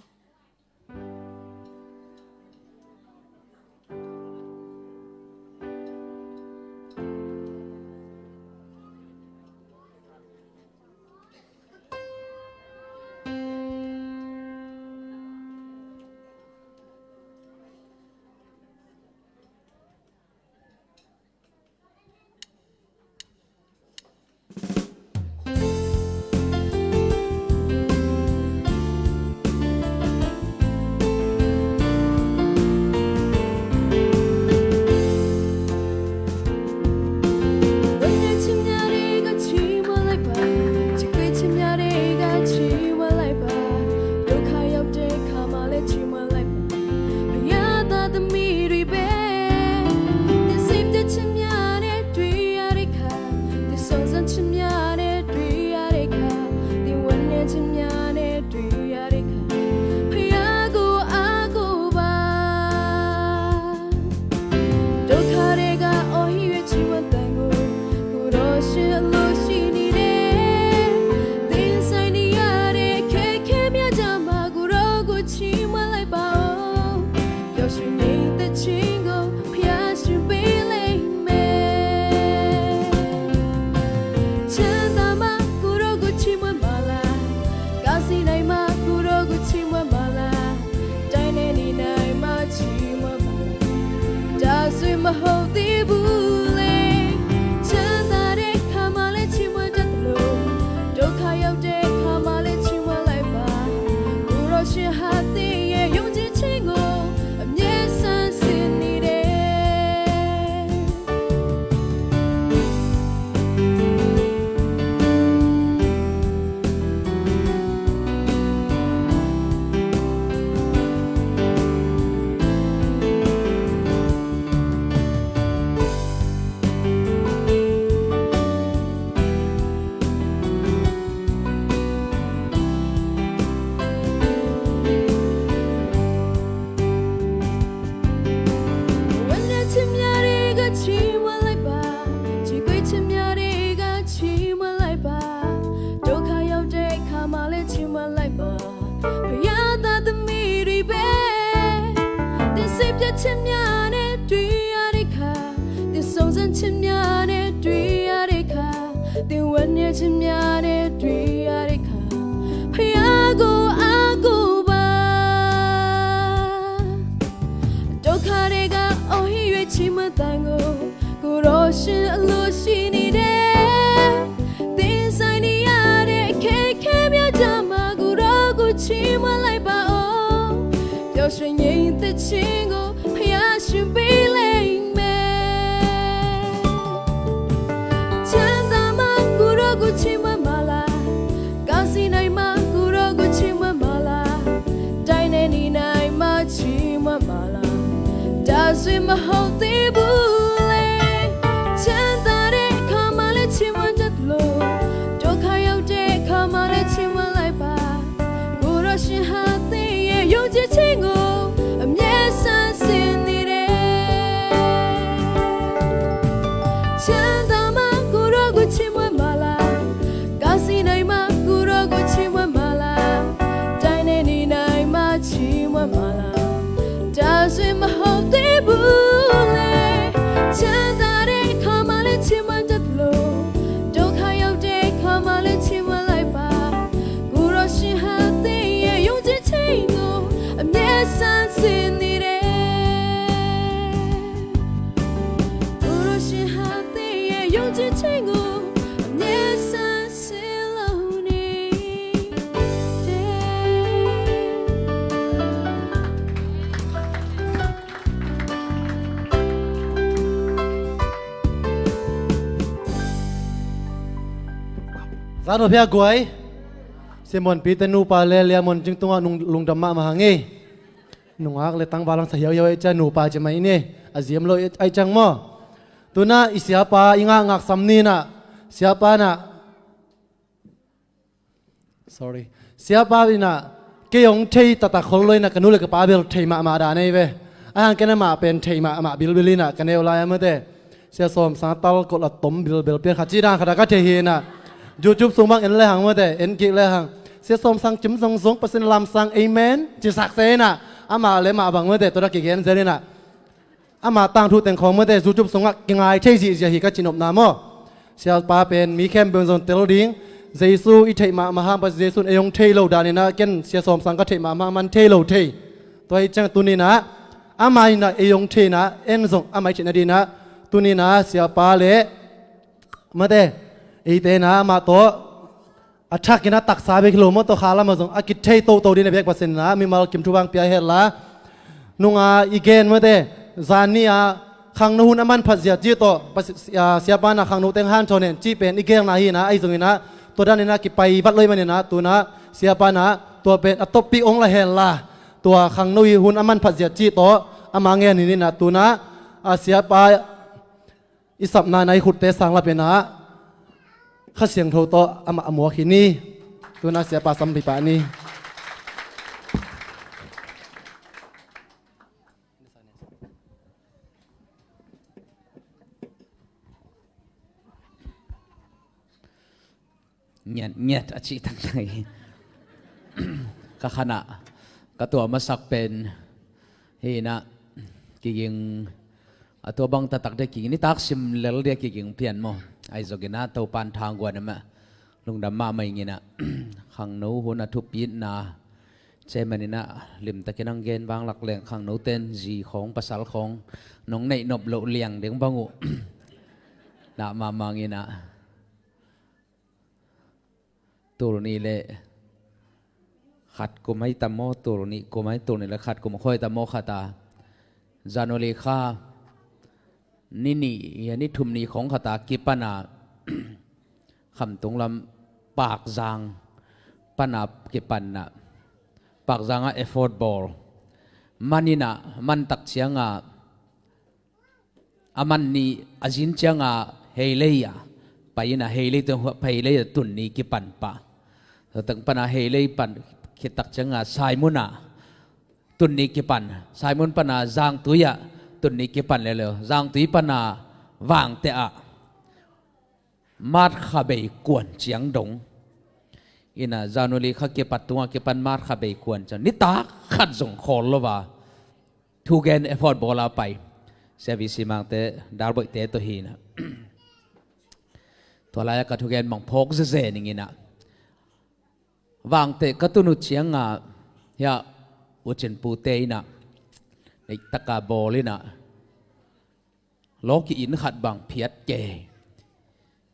Zan hopia guai. Simonpi te nupa le Lia Mon Cing tungah nung lungdam mahmah hang e. Nungak le tangval hang sa hiauhiau e cia nupa cia mai ne. A ziam lo ai ciang maw. Tuna i siapa i ngah ngaksam ni na. Siapa na. Sorry. Siapa ina kei hong thei taktak khol lo ina ka nu le ka pa bel thei mahmah dan ei ve. Ai hang ken amah pen thei mahmah bilbil ina ka neu lai a mate. Sia Sawm Sang tal kol a tom bilbil pian khat ci dan khat a ka thei hi ina. YouTube sung bang en le hang mate, en kik le hang. Sia Sawm Sang cim zongzong Pasian lamsang amen ci sak se ina. Amah le mah bang mate, tua da kigen zel ina. Ama tangthu teng khawng mate, YouTube sungah kingai thei zihziah hi ka cinopna maw. Siapa pen mi khempeuh zong tel ding. Jesu i theih mahmah hang, Pasian Jesu in ei hong thei lo dan ina ken Sia Sawm Sang ka theih mahmah hang man thei lo thei. Tua hi ciang tuni ina ama ina ei hong thei ina en zong ama i theih nading ina tuni ina siapa le mate, Eite na amah tawh a thakin a taksa bek hi lo maw, tawh kha lamah zong a kithei toto ding na bek Pasian na mimal kim thupha pia hen la. Nunga i gen mawte, zan ni-a khangno hun a manphat zia cih tawh Pasi-, a, siapa na khangno teng hanthawn hen cih pen i gelna hi na, ahi zongin ah tua danin ah kipai vat lo i manin ah tu-in ah siapa na tua pen a toppih ong la hen la, tua khangno hun a manphat zia cih tawh ama ngen hi ni na, tu-in ah, a, siapa i sapna na i khutte sang la pen ah Kha Siangtho tawh amah a muak hi ni. Tu-in ah siapa sam pah ni. Ngiat ngiat a cih tak tak hi. Ka khanah ka tuah masak pen hi na, kiging, a tua bang taktak dia kiging, nitak sim lel dia kiging pian maw. Ahi zongin ah Topan thangguan amah lungdam mahmah ing in ah, khangno hun a thupitna, chairman in ah limtakin ang gen vanglak leng khangno ten zi khawng pasal khawng nong neih nop loh liang ding bang uh na mahmah ing in ah. Tul nih le khat kum ai tam maw, tul nih kum ai, tul nih le khat kum khoi tam maw, khat a January kha ni nih, ni thum ni khawng khat a kipan a Khamtung lam Pakzang pan a kipan na, Pakzang a effort bawl man in ah, man tak ciang a a man ni a zin ciang a Heilei a pai in ah, Heilei tun, Heilei a tun ni kipan pah. Tua teng pan a Heilei pan khit tak ciang a Saimun a tun ni kipan, Saimun pan a Zangtui a tun ni kipan leuleu, Zangtui pan a Vangteh a March kha bei kuan ciang dong in ah, January kha kipat tung a kipan March kha bei kuan ciang, nitak khat zong khawl lo a thugen effort bawl a pai Sia V C Mangte, Dalboihte tawh hi na. Tua lai-ah ka thugen bang phawk zeze ning in ah, Vangteh ka tun uh ciang a, hiah U Cin pute in ah, neih tak a bawl in ah, lawki inn khat bang phiat kei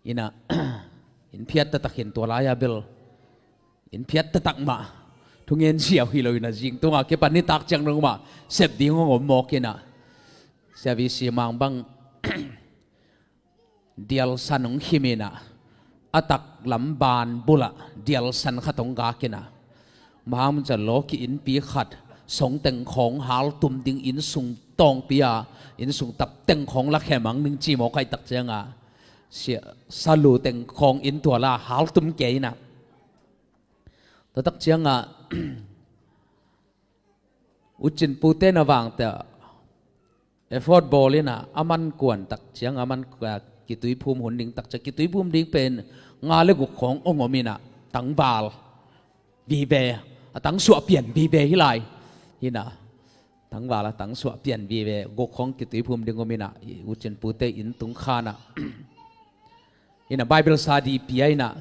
in ah, inn phiat taktak hi in, tua lai-a bel inn phiat taktak mah, thungen ziau hi lo in ah, zing tung a kipan nitak ciang dong mah sep ding hong om mawk in ah, Sia V C Mang bang dialsan hong khim in ah, a tak lam ban bul ah dialsan khat hong gak in ah, bang hang hiam cih leh lawki innpi khat song teng khawng haltum ding, inn sung tawngpi a, inn sung tap teng khawng la khem ang ning ci mawk ahih tak ciang a, sia, salu teng khawng inn tual a haltum kei in ah, tua tak ciang a U Cin pute in ah Vangteh effort bawl in ah, a man kuan tak ciang, a man, ah, kituiphum hun ding tak ciang, kituiphum ding pen nga le guk khawng hong om in ah, tangval vive, a tangsuah pian vive hi lai hi na. Tangval a tangsuah pian vive, guk khawng kituiphum ding om in ah, U Cin pute inn tung khan ah in ah Bible study pia in ah,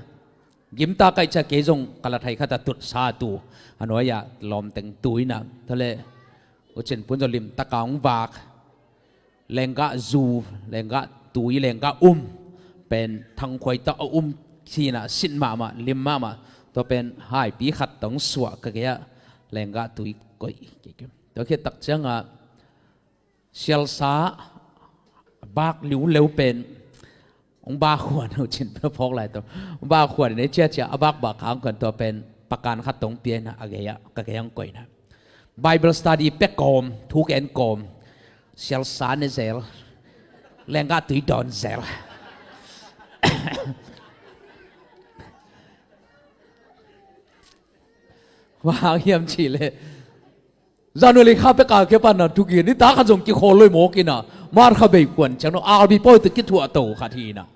gimta kaih ciang kei zong ka la thei khat a tutsa tu, a nuai-ah lawmteng tu in ah, tua leh U Cin pu in zong limtak a hong vak, lenggah zu, lenggah tui, lenggah um pen thangkhuai tak a um hi in ah, sit mahmah, lim mahmah, tua pen haipi khat tawh hong suah ka gei-ah, lenggah tui koih. Tua khit tak ciang a sialsa bak liuleu pen hong bak huan, U Cin pu phawk lai tawh, hong bak huan in ei ciacia a bak bak hang khuan, tua pen pakan khat tawh hong pia in ah, a gei-ah, ka gei-ah hong koih in ah, Bible study pia kawm, thu gen kawm, sialsa ne zel, lenggah tui dawn zel. Bang hang hiam cih leh January kha pek a kipan a thugen, nitak khat zong kikhawl lo mawk in ah, March kha bei kuan ciang dong, R B pawi tawh kithuah to khat hi in ah,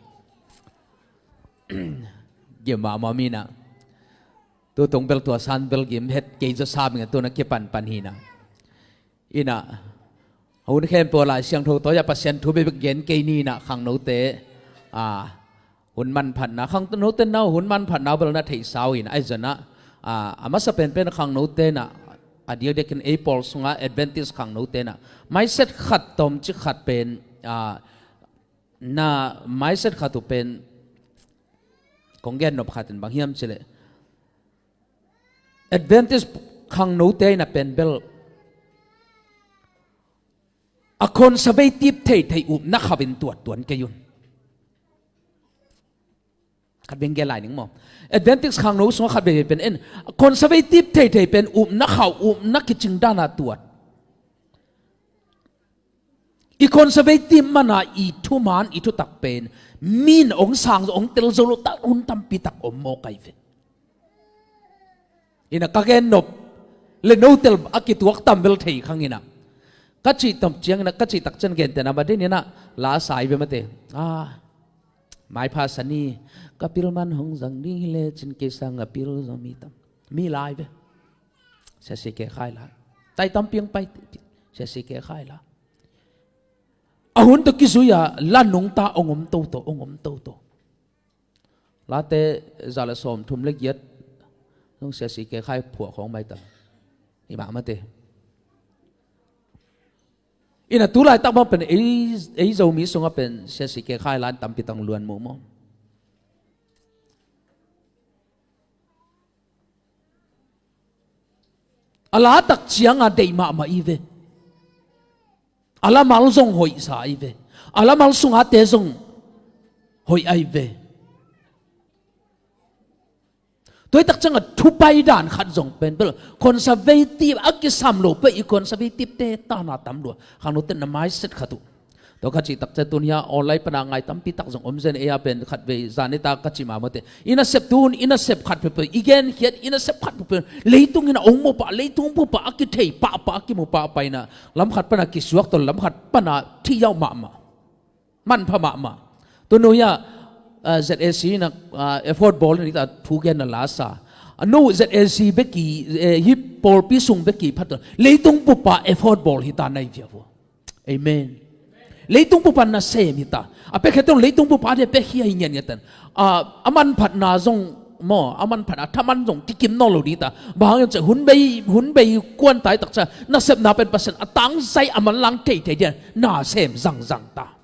gim mahmah in ah, tu tung bel tua san bel gim het kei zaw sam ing a, tu-in ah kipan pan hi in ah. In ah, hun khempeuh ah Lai Siangtho tawi-ah Pasian thu bekbek gen kei ni in ah, khangnote, a, hun manphatna, khangnote in ah hun manphatna bel na theihsa uh in ah, ahi zongin ah, a, a masa penpen khangnote in ah, a diakdiakin ei pawl sungah Adventist khangnote in ah, mindset khat, tawmcik khat pen, a, na mindset khat uh pen Kong gen nop khat in bang hiam cileh, Adventist khangnote in a pen bel a conservative theithei upna khauh in tuat tuan kei un. Khat veng gen lai ning maw? Adventist khangno sungah khat veve pen en, conservative theithei pen upna khauh, upna kicing dana tuat. I conservative mana i thuman, i thutak pen min ong sang zo, ong tel zo lo ta hun tampi tak om mawk ai ve. Ina ka gen nop le notel a kituak tam bel thei khang ina. Ka cih tam ciang ina, ka cih tak ciang gentehna ba din ina, la sai ve mate. Ah, maipha sani ka pil man hong zang ding hi le cin kei sang a pil zo mi tam. Mi lai ve. Sia si ke khai la. Tai tam piang pai. Sia si ke khai la. A hun to kizui a la nungta ong om toto, ong om toto. Late za le sawm thum le giat zong sia si ke khai phuah khawng mai tam. I mah mate. Ina tu laitak bang pen ei, ei Zomi sungah pen sia si ke khai lan tampi tang luan muh maw? A la tak cianga deih mahmah i ve. A lamal zong hoihsa ai ve. A lamal sungate zong hoih ai ve. Tuaitak cianga thupai dan khat zong pen bel conservative a kisam lo pei i conservative te tana tam lua. Khangnote na maiset khat uh. Tua ka cih tak ciang tun hia online pana ngai tampi tak zong om zen ei a pen khat vei zan i ta ka cih mahmah te. I nasep tun, i nasep khat peuhpeuh, i genkhiat, i nasep khat peuhpeuh. Leitung in a ong mupah, leitung mupah a kithei pahpah, a kimu pahpah ina lam khat pana kisuak tawh lam khat pana thih yauh mahmah. Manpha mahmah. Tun hia, ah, Z A C ina, ah, effort bawl in hita thu gen na la sa. A no Z A C beki, eh, hi pawlpi sung beki phat tawh leitung mupah effort bawl hita nai via vua. Amen. Leitung pupa nasem hita. A pekhiat teng leitung pupa dia pekhia hi ngiatngiat ten. A, a manphatna zong maw, a manphatna thaman zong kikim nawn lo dita. Bang hang hiam cih hun bei, hun bei kuan tai tak ciang nasepna pen Pasian a tangzai a manlang theithei dia nasem zangzang ta.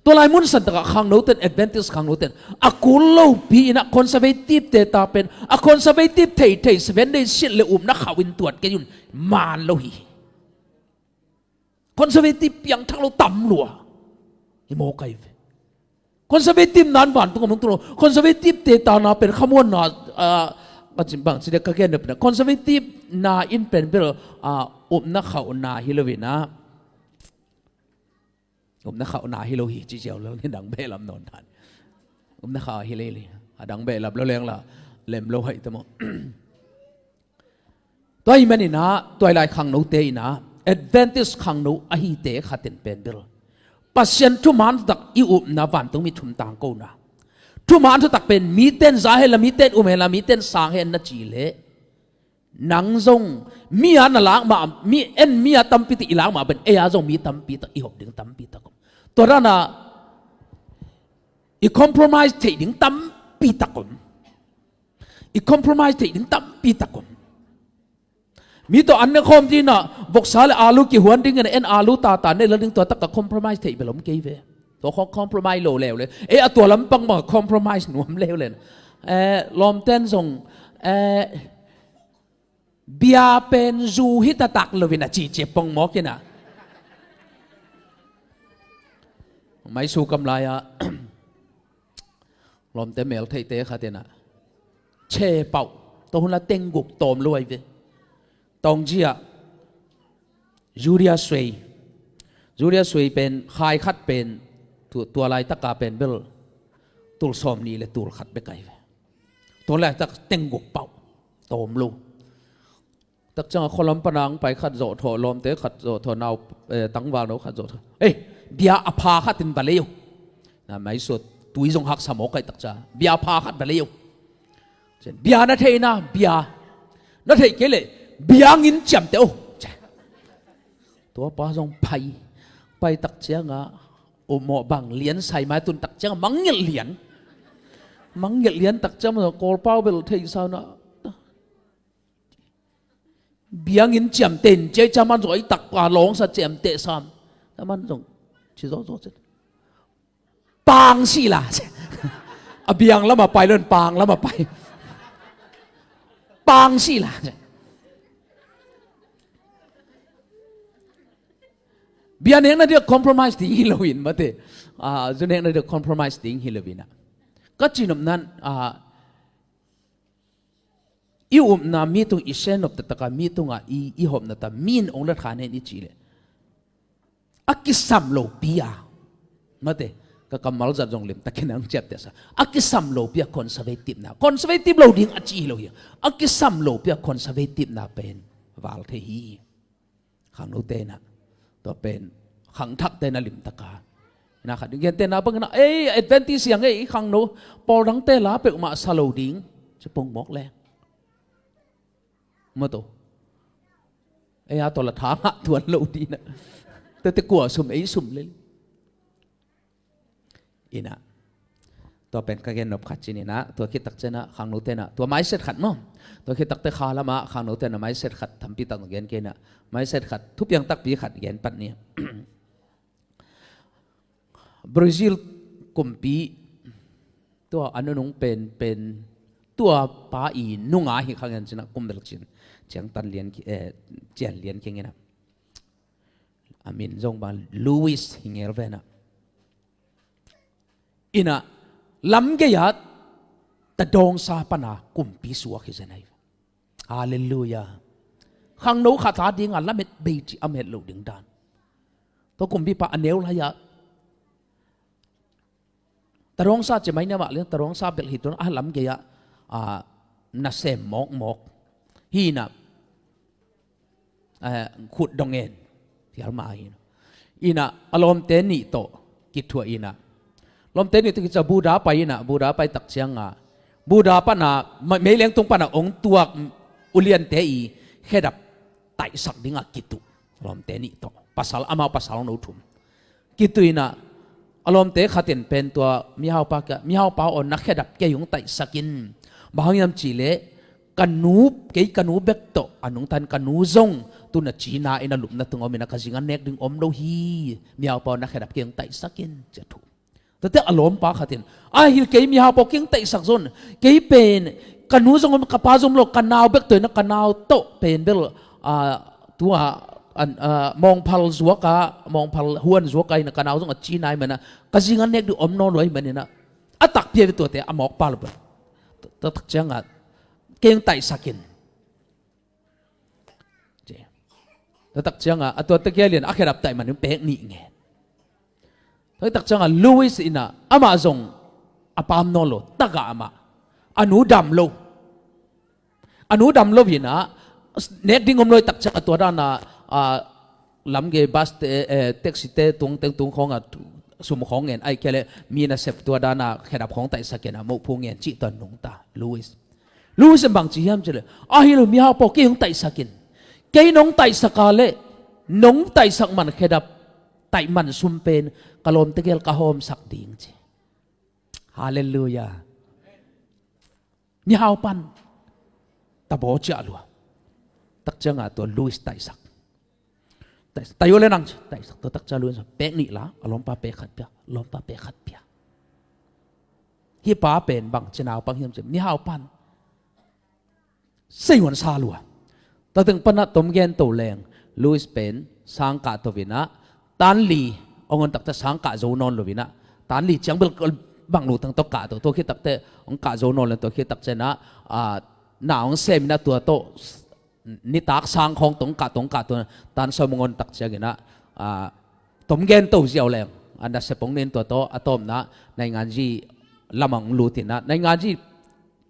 Tua lai mun san takah khangnoten, Adventist khangnoten a kul lopi ina conservative te ta pen a conservative theithei Seven Day silh le upna khauh in tuat kei un man lo hi. Conservative piangthak lo tam lua. I mawk ai ve. Conservative nan vantung a mung tung lo. Conservative te tana pen khamuanna, ah, ka cin bang ci de ka gen na pen. Conservative na in pen bel, ah, upna khauhna hi lo ina. Upna khauhna hi lo hi ci ziau lo ni dang be lam nawn dan. Upna khauh hi lo hi. A dang be lam lo leng la lem lo hai ta maw. Tua hi maninah, tua hi lai khangnote inah, Adventist khangno ahite khatin pen bel Pasian thuman thutak i upna vantungmi thum tangkona. Thuman thutak pen miten za henla, miten um henla, miten sang hen na cih leh, nang zong mi a na lak mah, mi en mi a tampi tak i lak mah pen ei a zong mi tampi tak i hop ding tampi tak om. Tua dana i compromise theih ding tampi tak om. I compromise theih ding tampi tak om. Mi tawh an ne khawm dinah voksa le alu kihuan dingin en alu tata ne la ding tua takah compromise theih bel om kei ve. Tua khawng compromise lo leuleu. Ei a tua lampang bangah compromise nuam leuleu. Eh, lawmten zong, eh, bia pen zu hi taktak loin a cihcih pongmawk inah. Maisu kam lai-ah lawmte mel theihte khat inah, che pauh, tua hunla tengguk tawm lo ai ve. Tawngzi-ah Julia Suei. Julia Suei pen khai khat pen tu, tua laitaka pen bel tul sawm nih le tul khat bek ai ve. Tua laitak tengguk pauh tawm lo. Takciangah khualam pana ang pai khat zawh thawh, lawmte khat zawh thawh, nau, eh, tangval no khat zawh thawh. Ei, bia a pha khatin va lei uh. Na maisuat tui zong haksa mawk ai takcia. Bia a pha khat va lei uh. Bia na theihna, bia. Na theih kei leh, bia ngin ciamteh uh. Tua pa zong pai. Pai takciangah, oh, mawh bang lian sai mai tun takciangah, mangngilh lian. Mangngilh lian takciangah, Kawlpau bel theih sa na. Biangin ciamteh in, cia cia man zong a i takpa lawngsa ciamteh sam. Na man zong ci zawzaw cin. Pang sih la. A biang lamah pai lo in pang lamah pai. Pang sih la. Bia nekna dia compromise ding hi lo in mate. Ah, zu nekna dia compromise ding hi lo in ah. Ka cinopna in ah, i upna mi tung i senop taktak a mi tungah i, i hopna ta mi in ong lat kha nen i cih leh a kisam lopi a. Mate, ka kammal zat zong limtakin ang ciaptehsa. A kisam lopi a conservative na. Conservative lo ding a ci hi lo hi. A kisam lopi a conservative na pen val thei hi. Khangnote na. Tua pen khangthakte na limtaka. Na khat ding gente na bang na ei Adventist yang ei khangno. Pawl dangte la peuhmah sa lo ding. Ci pong mawk leng. Mato. Ei a tawh la tha ngah tuan lo dina. Tete kua sum ei sum lel. Ina. Tua pen ka gen nop khat cin ina. Tua khit tak ciana khangnote na. Tua maiset khat maw. Tua khit takte kha lama khangnote na maiset khat thampi tak gen kei na. Maiset khat thupiang takpi khat gen pat ni. Brazil kumpi tua a nunung pen pen tua pa i nunga hi kha ngen cina kumbel cin ciang tan lian ki eh, cian lian ki ngena a min zong ba Luis hi ngel vena ina lam gei a ta dawngsa pana kumpi suak hi zen ai. Halleluia. Khangno khat a dinga lamet bei ci a met lo ding dan. Tua kumpipa a neu lai-ah tarawngsa ci mai niamah lian tarawngsa belh hi tuan a lam gei-ah nasem mawkmawk hinah khut dong en. Hialma hinah inah a lawmte nih tawh kithuah inah lawmte nih tawh kica buda pai inah buda pai tak cianga buda pana meileng tung pana ong tuak uliante i khedap taihsak dingah kituh. Lawmte nih tawh pasal amau pasal no thum kituh inah a lawmte khatin pen tua mihaupa kia mihaupa aw na khedap kei hong taihsak in. Bang hang hiam cihleh ka nu kei ka nu bek tawh a nungtan ka nu zong tuna cina in a lupna tung om inah ka zing a nek ding om lo hi. Mihaupa aw na khedap kei hong taihsak in cia thu. Tate a lawmpa khatin a hil kei mihaupa aw kei hong taihsak zon kei pen ka nu zong om ka pa zong om lo ka nau bek tawh inah ka nau tawh pen bel tua mawngphal zuaka mawngphal huan zuaka hinah ka nau zong a cina hi manah ka zing a nek ding om nawn lo hi maninah a takpi a ve tuate a mawkpa lo bel. Tua tak cianga keng taihsak in. Tua tak cianga a tuate kia lian a khedap taih manin pek nih nge. Tua tak cianga Louis inah amah zong a pam nawn lo taka amah a nu dam lo. A nu dam lo hinah nek ding om lo i tak ciang a tua dana lamgei bus te taxi te tuang teng tung khawngah sum khawng ngen ai kia le mi nasep tua dana khedap khawng taihsak kena mohphu ngen cih tua nungta Louis. Louis in bang ci hiam cileh a hi lo mihaupa aw kei hong taihsak in. Kei nong taihsak a le nong taihsak man khedap taih man sum pen ka lawmte gel ka hawmsak ding ci. Halleluia. Mihaupan tabaw ciah lua. Tak cianga tua Louis taihsak. Taihsak tayo le nang ci taihsak tua tak ciang Louis pek nih la a lawmpa pek khat pia lawmpa pek khat pia. Hih pa pen bang cinau pang hiam ci mihaupan seihuan sa lua. Tateng panah tom gen to leng Louis pen sangkah to vinah tanli ong on takte sangkah zo nawn lo vinah tanli ciang bel bang lo tang to kah to tua khit takte ong kah zo nawn lo tua khit tak cianah na ong sem inah tua to nitak sang khawng tong kah tong kah to tan sawm ong on tak cianginah tom gen to ziau leng a nasep ong nen tua to a tawmna nainganzi lamah ong lutinah nainganzi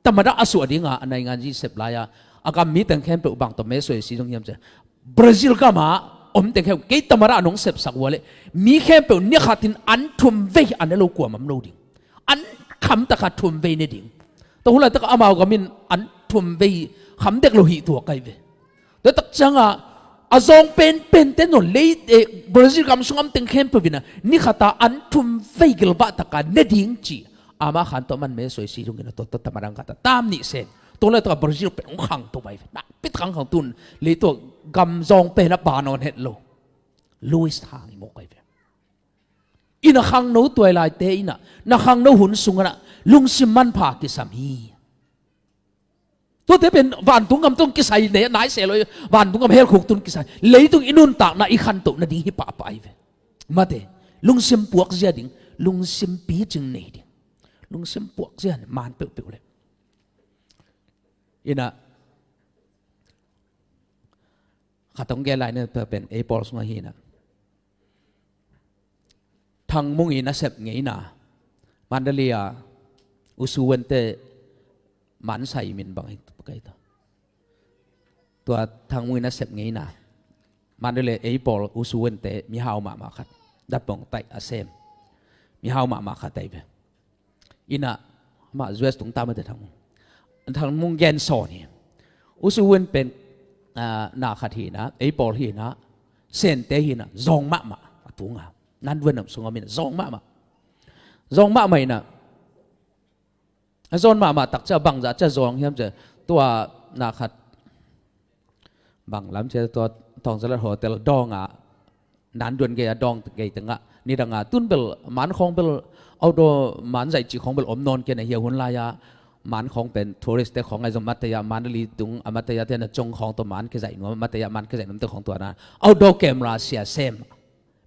tamada a suah dinga a nainganzi sep lai-a a gam mi teng khempeuh bang tawh mesoi si zong hiam cia Brazil gama om teng khempeuh kei tamada a nong sepsak ua leh mi khempeuh ni khatin an thum vei a ne lo kuamam lo ding. An kham taka thum vei ne ding. Tua hulai taka amau gamin an thum vei kham dek lo hih tua kai ve. Tua tak cianga a zawng penpente nawn lei Brazil gam sung am teng khempeuh vina ni khata an thum vei gilbah taka ne ding ci. Ama khan tawh man me soi si zungin a tawh tawh tamadang khata tam nih sen. Tua lai taka Brazil pen hong khang to vai ve nakpi tak hang khang tun lei tua gam zawng pen a ba nawn het lo. Louis hang i mawk ai ve. Ina khangno tuailaite ina, na khangno hun sungah lungsim manpha kisam hi. Tuate pen vantung gam tawh kisai ne nai se lo, vantung gam hell khuk tun kisai. Leitung i nuntakna i khantoh nading hi pahpah ahi ve. Mate, lungsim puakzia ding, lungsim picing nei ding, lungsim puakzia man peuhpeuh le. Ina, khat hong gen lai na, tua pen ei pawl sungah hi na. Thangmung i nasep ngeina, Mandalay a U Su Win te mansai min bang hi, tua Thangmung i nasep ngeina, Mandalay ei pawl U Su Win te mihau mahmah khat, datpong taih a sem, mihau mahmah khat ahi ve. Ina, amah U S tung ta mate Thangmung. Thangmung gen sawn hi. U Su Win pen, ah, na khat hi na, ei pawl hi na, Sente hi na, zawng mahmah a tunga, Nandwin sungah min zawng mahmah. Zawng mahmah ina, a zawng mahmah tak cia bangzah cia zawng hiam cia, tua na khat bang lam cia, tua Thawngzalat Hotel dawng a, Nandwin gei a dawng gei tengah, nidang a tun bel man khawng bel, outdoor man zaih cih khawng bel om nawn kei na hi a, hun lai a man khawng pen tourist te khawng ahi zong, Mandalay tung a, Mandalay te na cong khawng tawh man kizaih nuam, Mandalay man kizaih nuam te khawng tua na, outdoor camera sia sem,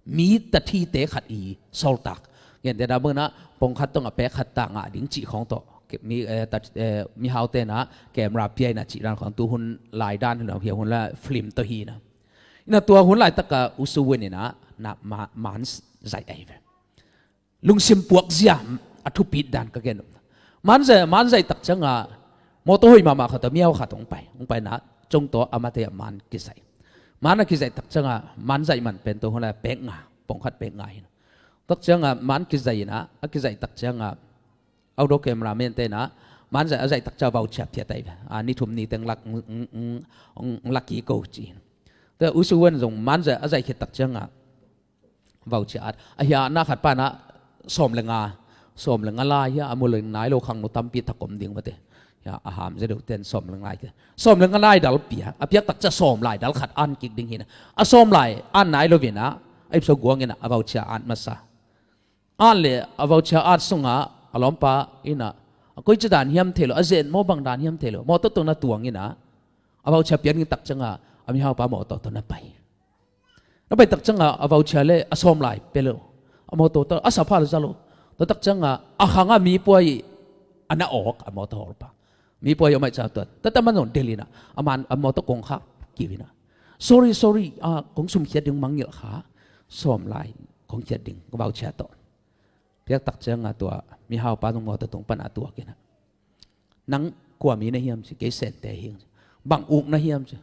mi tathite khat i sawltak. Ngen te na bang na, pong khat tawh a pek khat ta ngah ding cih khawng tawh, mi, eh, tat, eh, mihaute na camera pia ina cih dan khawng, tu hun lai dan hi na, hi a, hun lai film tawh hi na. Ina, tua hun laitak a U Su Win ina, na ma-, man zaih ahi ve. Lungsim puakzia a thupit dan ka gen. Man zaih, man zaih tak ciang a, mawtaw hoih mahmah khat tawh mihau khat hong pai, hong pai na, cong tawh a mate a man kizaih. Man a kizaih tak ciang a, man zaih man pen tua hun lai pek nga, pong khat pek nga hi na. Tak ciang a man kizaih ina, a kizaih tak ciang a, outdoor cameraman te na, man zaih a zaih tak ciang a voucher phiat ahi ve. A, ni thum ni teng lak, ng, ng, ng, ng lak hi ko ci. Tua U Su Win zong man zaih a zaih khit tak ciang a, voucher at, a hia na khat pa na, sawm le nga, sawm le nga lai hi a, a mu le nai lo khangno tampi tak om ding mate. Hia, a ham zia deuh ten sawm le nga lai te, sawm le nga lai dal pia, a piak tak ciang sawm lai dal khat an kik ding hi na. A sawm lai an nai lo vin a, a ipso guang ina, a voucher at masa. An le a voucher at sungah a lawmpa ina, a koi ci dan hiam thei lo, a zen maw bang dan hiam thei lo, mawtaw tawh na tuang ina, a voucher piak ding tak ciang a, a mihaupa mawtaw tawh na pai. Na pai tak ciang a, a voucher le a sawm lai pia lo, a mawtaw tawh a sa pha lo za lo. Tua tak ciang a, a khang a mi puai a na awk, a mawtaw hawlpa. Mi puai a om ahih ciang tua, tata man zong delh ina, a man, a mawtaw kong khak kiu ina, "Sorry, sorry, a, kong sum khiat ding mangngilh kha, sawm lai kong khiat ding, ka voucher tawh." Piak tak ciang a tua mihaupa zong mawtaw tung pan a tuak ina, "Nang kua mi na hiam?" ci. "Kei Sente hi ing." "Bang uk na hiam?" ci.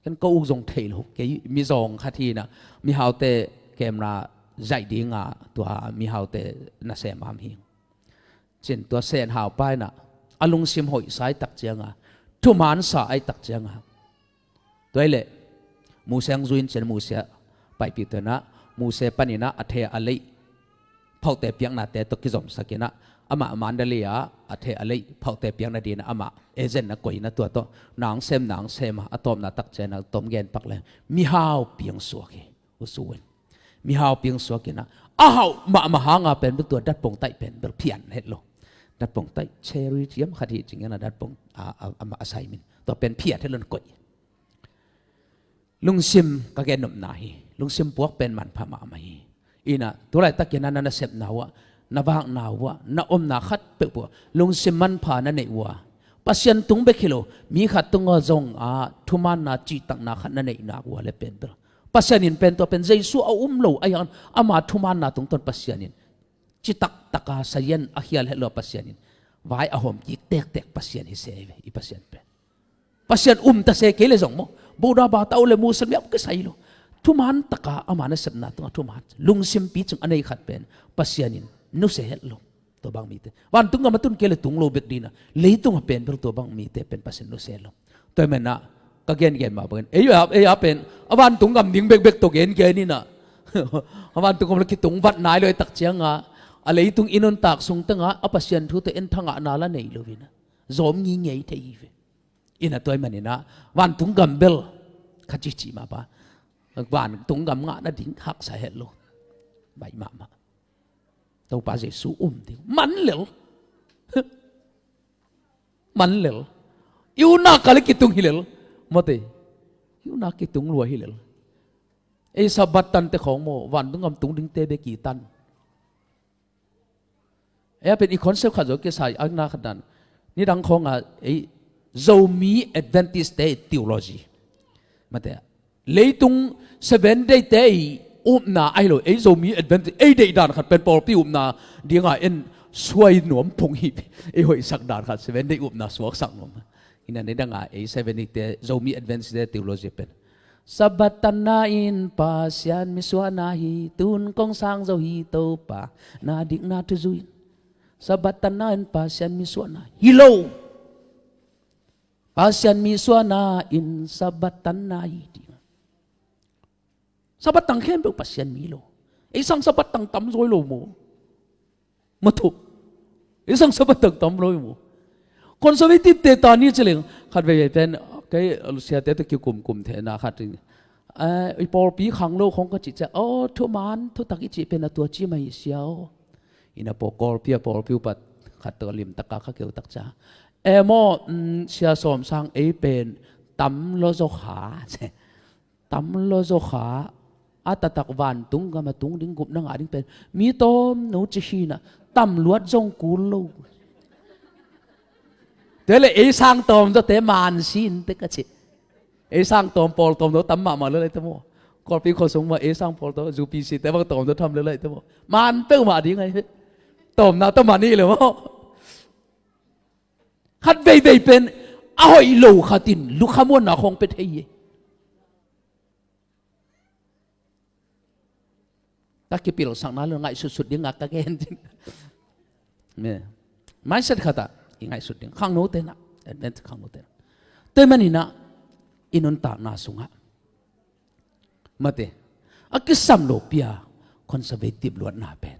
"Ken ka uk zong thei lo, kei mizawng khat hi na, mihaute camera zaih ding a, tua mihaute nasem am hi ing." Cin tua Sen haupa ina, a lungsim hoih sa ahih tak ciang a, thuman sa ahih tak ciang a, tua hi leh Muse ang zui in cin, Muse a paipih tua ina, Muse pan ina a the a leih phauhte piaknate tawh kizomsak ina, amah Mandalay a a the a leih phauhte piakna ding ina amah agent na koih ina, tua tawh nang sem, nang sem a, a tawpna tak ciang a tom gen pak leng mihau piang suak hi. U Su Win mihau piang suak ina, a hauh mahmah hang a pen bel tua datpong taih pen bel phiat het lo. Datpong taih cherry ciam khat hi cing ina, datpong a, a, a, a sai min, tua pen phiat het lo, na koih. Lungsim ka gen nopna hi. Lungsim puak pen manpha mahmah hi. Ina, tu laitak ina na nasepna uh ah, na vakna uh ah, na omna khat peuhpeuh ah lungsim manpha na neih uh a, Pasian tung bek hi lo, mi khat tungah zong a thumaanna, cihtakna khat na neih nak uh a le pen bel, Pasian in pen tua pen Jesu a um lo ahih hangin ama thumaanna tungtawn Pasian in citak taka sazian a khial het lo a, Pasian in vai a hawm kik tektek Pasian hi se ve, i Pasian pen. Pasian um ta se kei le zong maw, Buddha, Bata uh le Muslim uh kisai lo. Thumaan taka ama nasepna tungah thumaan, lungsim picing a nei khat pen Pasian in nusia het lo. Tua bang mite vantung gam a tun kei le tung lo bek ding ina, leitung a pen bel tua bang mite pen Pasian nusia het lo. Tua hi manin ah ka gengen mah bangin, ei a, ei a pen a vantung gam ding bekbek tawh gengen ina, a vantung gam la kitung vat nai lo ahih tak ciang a, a leitung i nuntak sung teng ah a Pasian thu tawh en thangahna la nei lo ina, zawm ngingei thei hi ve. Ina, tua hi manin ah vantung gam bel kha cici mah pa, vantung gam ngah nading haksa het lo. Baih mahmah. Topa Jesu um ding. Man lel. Man lel. I utna kal i kitung hi lel. Mate. I utna kitung lua hi lel. Ei Sabbath tante khawng maw, vantung gam tung dingte bek i tan. Ei a pen i concept khat zaw kisai a na khat dan. Nidang khawnga ei Zomi Adventist te theology. Mate. Leitung Seven Day te i upna ahi lo. Ei Zomi Adventist, ei deih dan khat pen pawlpi upna dinga en suai nuam phung hi. Ei hoihsak dan khat Seven Day upna suaksak nuam. Ina nidanga ei Seven Day te Zomi Adventist te theology pen. Sabbath tanna in Pasian misuahna hi, tun kong sang zo hi Topa, na dikna thuzui. Sabbath tanna in Pasian misuahna hi lo. Pasian misuahna in Sabbath tanna hi ding. Sabbath tang khempeuh Pasian mi lo. Ei sang Sabbath tang tam zaw lo maw. Mate. Ei sang Sabbath tang tam lo maw. Conservative te ta ni ci leng. Khat veivei pen, kei siate tawh kikumkum thei na khat. Eh, i pawlpi khang lo khong ka cih ciang. Oh, thuman, thutak i cih pen a tua ci mah hi sia aw. Ina pawlpi a pawlpi upat khat tawh limtaka ka keu tak ciang. Eh, maw, mm, sia sawm sang ei pen tam lo zaw kha. Tam lo zaw kha. A taktak vantung gam a tung ding gupna ngah ding pen mi tawm no ci hi na, tam luat zong kul lo. Te le ei sang tawm zawte man sin te ka ci. Ei sang tawm pawl tawm no tam mahmah le lai te maw. Kawlpi khuasung mah ei sang pawl tawm U P C te bang tawm no tham le lai te maw. Man peuhmah ding ahi. Tawmna tawm mah ni le maw. Khat veivei pen a hoih lo khat in lukhamuanna khawng pia thei hi. Ka kipilsakna lo ngaihsutsut ding a ka gen ding. Mindset khatah i ngaihsut ding. Khangno tenah, Advent khangno tenah. Tua maninah i nuntakna sungah mate a kisam lopi a conservative luatna pen.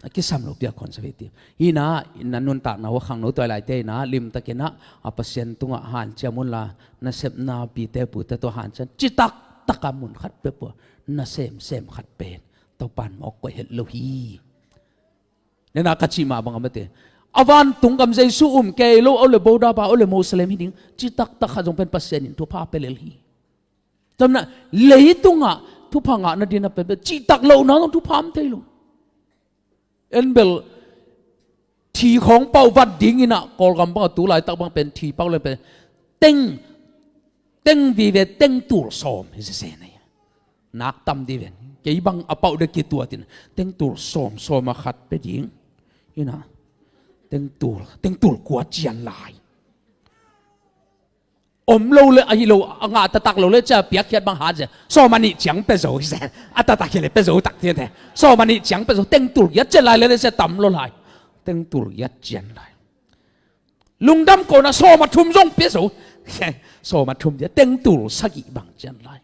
A kisam lopi a conservative. Hina, na nuntakna hua khangno tuai laite hina, limtakinah a Pasian tungah hanciam unla, nasepna pite pute tua hanciam citak taka mun khat pepua, na semsem khat pen Topan mawk koih het lo hi. Nena ka cih mah bang a mate. A vantung gam Jesu um kei lo, a le Bodaba, a le Moslem hi ding, citak taka zong pen Pasian in thupha pe lel hi. Tamna leitungah thupha ngahna dina pen citak lohna zong thupha om thei lo. En bel thi khawng pauh vat dinginah Kawlgam bangah tu laitak bang pen thi pauh le pen teng, teng vive teng tul sawm hi sese nei. Nak tam di ven. Kei bang a pauh de kituatin teng tul sawm sawm a khat pe ding. Ina teng tul, teng tul kua cian lai. Om lo le ahi lo a ngah taktak lo le cia piakkhiat bang hat cia. Sawm a nih ciang pe zo hi se. A taktak hi le pe zo tak tian te. Sawm a nih ciang pe zo teng tul giat cian lai le le cia tam lo lai. Teng tul giat cian lai. Lungdam kona sawm a thum zong pia zo. Sawm a thum dia teng tul sagih bang cian lai.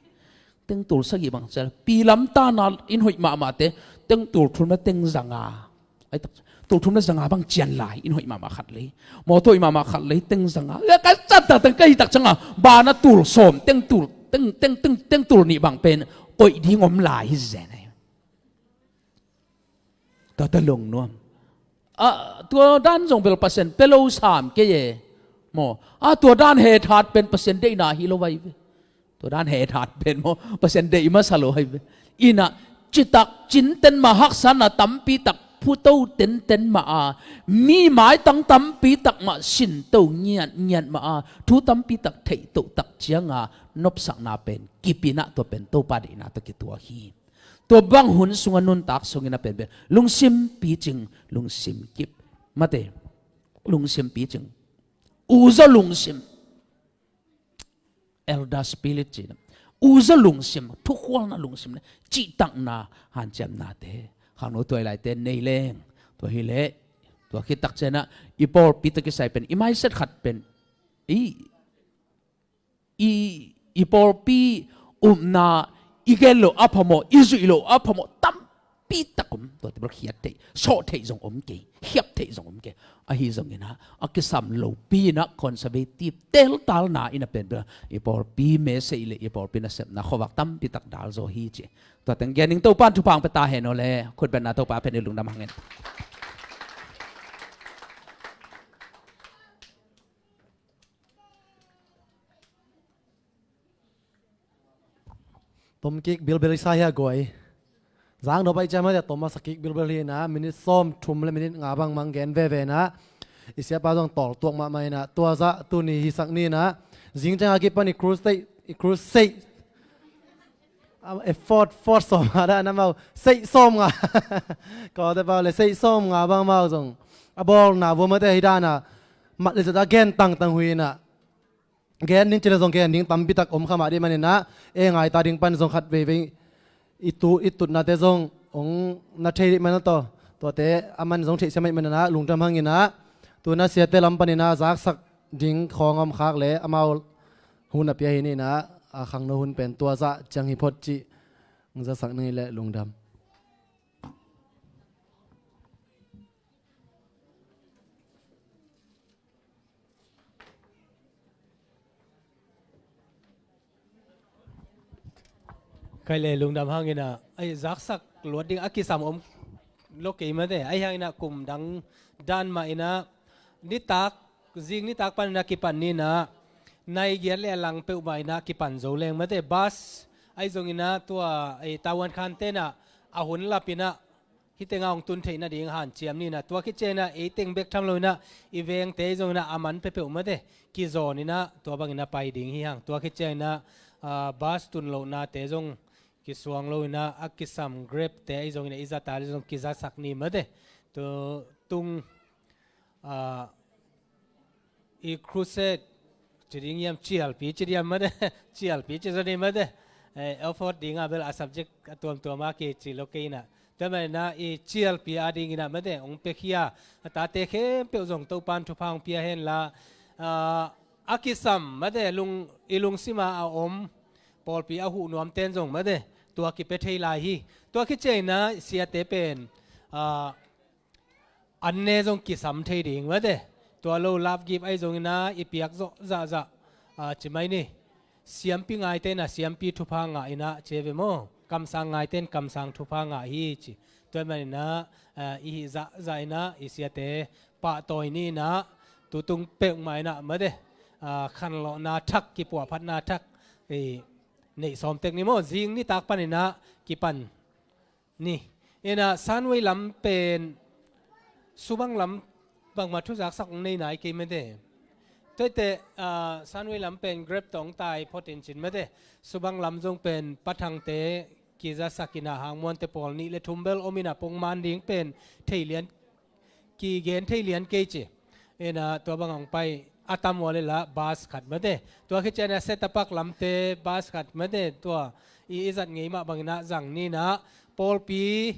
Teng tul sagih bang cian lai. Pi lam tana in hoih mahmah te. Teng tul thum le teng zanga. Ai tak, tul thum le zanga bang cian lai. In hoih mahmah khat lei. Mawtaw hoih mahmah khat lei teng zanga. Ya ka cat tak teng ka hi tak canga. Bana tul sawm teng tul. Teng, teng, teng, teng tul nih bang pen. Koih ding om lai hi zen ai. Tata long nuam. A, tua dan zong bel Pasian pe lo sam kei e. Maw. A, tua dan hethat pen Pasian deihna hi lo vai ve. Tua dan hethat pen maw. Pasian deih masa lo hai ve. Ina citak cinten mah haksana tampi tak phuto tenten mah a. Mi maitang tampi tak mah sinto ngiat ngiat mah a. Thu tampi tak theihtoh tak cianga nopsakna pen. Kipina tua pen Topa deihna tua kitua hi. Tua bang hun sunga nuntak sungin a penpen lungsim picing, lungsim kip. Mate, lungsim picing. Uza lungsim. Elder spirit cina. Uza lungsim, thukhualna lungsim ne. Cihtakna, hanciamnate. Khangno tuai laite, nei leng. Tua hi le, tua khitak cena, i pawlpi ta kisai pen, i maiset khat pen. I i, i pawlpi upna i gen lo a phamawh, i zuih lo a phamawh tam tampi tak om, tuate bel khiat theih, sawh theih zong om kei, hiap theih zong om kei. Ahi zongin ah, a kisam lopi in ah conservative teltalna in a pen bel i pawlpi message le i pawlpi nasepna khuavak tampi tak dal zaw hi ci. Tua teng gen ning, Topa'n thupha hong pia ta hen aw le, khutbetna Topa pia in, lungdam hang in. Tom kik bilbel i sa hia guai. Zang dawh pai ciam a dia tom a sa kik bilbel hi in ah, minit sawm thum le minit nga bang mang gen veve in ah, i siapa zong tawltuak mahmah in ah, tua zah tuni hisak ni in ah, zing ciang a kipan i crusade, i crusade, a, effort, effort sawm nga dah na mau, seih sawm nga. Kawlte pau le seih sawm nga bang mau zong a bawlna vua mate hi dan a, mat le zat a gen tangtang hui in ah, gen ding ci le zong gen ding tampi tak om kha mah dih manin ah, e ngai ta ding pan zong khat veivei i tu, i tutnate zong hong na thei dih man a taw. Tuate a man zong theihsiam ahih manin ah, lungdam hang in ah, tu in ah siate lam panin ah zaksak ding khawng a om khak le amau hun a pia hi ni in ah, a khangno hun pen tua zah ciang hi phot cih hong zasak ning hi leh lungdam. Kei le lungdam hang in ah, ai, zaksak luat ding a kisam om lo kei mate. Ahi hang in ah kum dang dan mah in ah, nitak, zing nitak pan in ah kipan ni in ah, nai giat le a lang peuhmah in ah kipan zo leng mate. Bus ahi zongin ah tua, ei, Taiwan khante in ah a hun lap in ah, hih tengah hong tun theih nading hanciam ni in ah, tua khit ciangin ah ei teng bek tham lo in ah, i vengte ahi zongin ah a man peuhpeuh mate kizawn in ah, tua bangin ah pai ding hi hang. Tua khit ciangin ah, ah, bus tun lohnate zong kisuang lo in ah, a kisam Grab-te ahi zongin ah i zat a le zong kizatsak ni mate. Tu tung, ah, i crusade ci ding hiam, cialpi ci ding hiam mate, cialpi ci zaw ni mate. Eh, effort ding a bel a subject a tuamtuam a kici lo kei in ah. Tua manin ah i cialpi a ding in ah mate hong pia khia a, a tate khempeuh zong Topa'n thupha hong pia hen la, ah, a kisam mate, lung, i lungsim a a om pawlpi a huh nuamte'n zong mate tua kipia thei lai hi. Tua khit ciangin ah siate pen, ah, an ne zong kisam thei ding mate. Tua lo love gift ahi zongin ah i piak zawh zahzah, ah, ci mai ni. Siampi ngaite in ah siampi thupha ngah in ah ci ve maw. Kamsang ngaite in kamsang thupha ngah hi ci. Tua manin ah, ah, i hih zahzah in ah i siate pahtawi ni in ah, tu tung peuhmah in ah mate, ah, khanlawhna thak, kipuahphatna thak, eh, neih sawm tek ni maw. Zing nitak pan in ah kipan ni. In ah Sunway lam pen, Subang lam bangmah thuzaksak hong nei nai kei mate. Tuate, ah, Sunway lam pen Grab tawh hong tai phot in cin mate. Subang lam zong pen Pa Thangte kizasak in ah, Hang Muante pawl nih le thum bel om in ah, pongman ding pen thei lian, kigen thei lian kei ci. In ah tua bang hong pai a tam ua le la bus khat mate. Tua khit ciangin ah Setapak lamte bus khat mate. Tua i, i zat ngei mah bangin ah zang ni in ah, pawlpi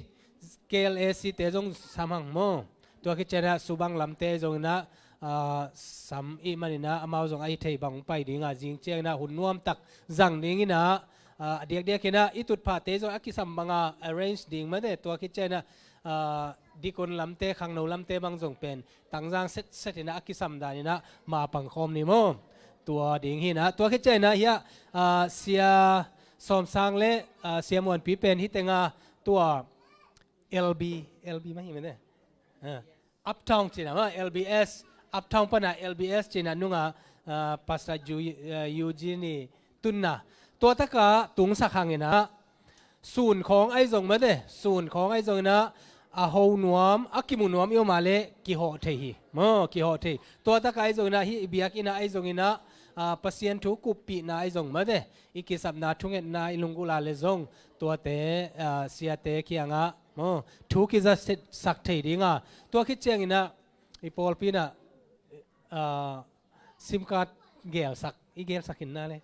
K L A C te zong sam hang maw. Tua khit ciangin ah Subang lamte zongin ah, ah, sam ih manin ah amau zong a hi thei bang hong pai ding a, zing ciangin ah hun nuam tak zang ding in ah, ah, a diakdiak in ah i tutphahte zong a kisam bang a arrange ding mate. Tua khit ciangin ah, ah, dikon lamte, khangno lamte bang zong pen tangzang setset in ah a kisam dan in ah ma pangkhawm ni maw. Tua ding hi in ah, tua khit ciangin ah hiah, ah, Sia Sawmsang le, ah, Sia Muanpi pen hih tengah tua L B, L B mah hi mate. Ah, Uptown ci in ah maw, L B S, Uptown pan ah L B S ci in ah nung ah, ah, Pastor Ju-, ah, Eugene i tunna. Tua tak ah tungsak hang in ah, sun khawng ahi zong mate, sun khawng ahi zongin ah, a ho nuam, a kimu nuam i om a leh kihawh thei hi. Maw, kihawh thei. Tua tak ah ahi zongin ah, hih i biakinn ah ahi zongin ah, ah, Pasian thu kuppihna ahi zong mate, i kisapna, thungetna i lunggulh a leh zong tuate, ah, siate kiangah, maw, thu kizasak thei ding a. Tua khit ciangin ah i pawlpi in ah, ah, sim card gelsak, i gelsak hi in ah leh.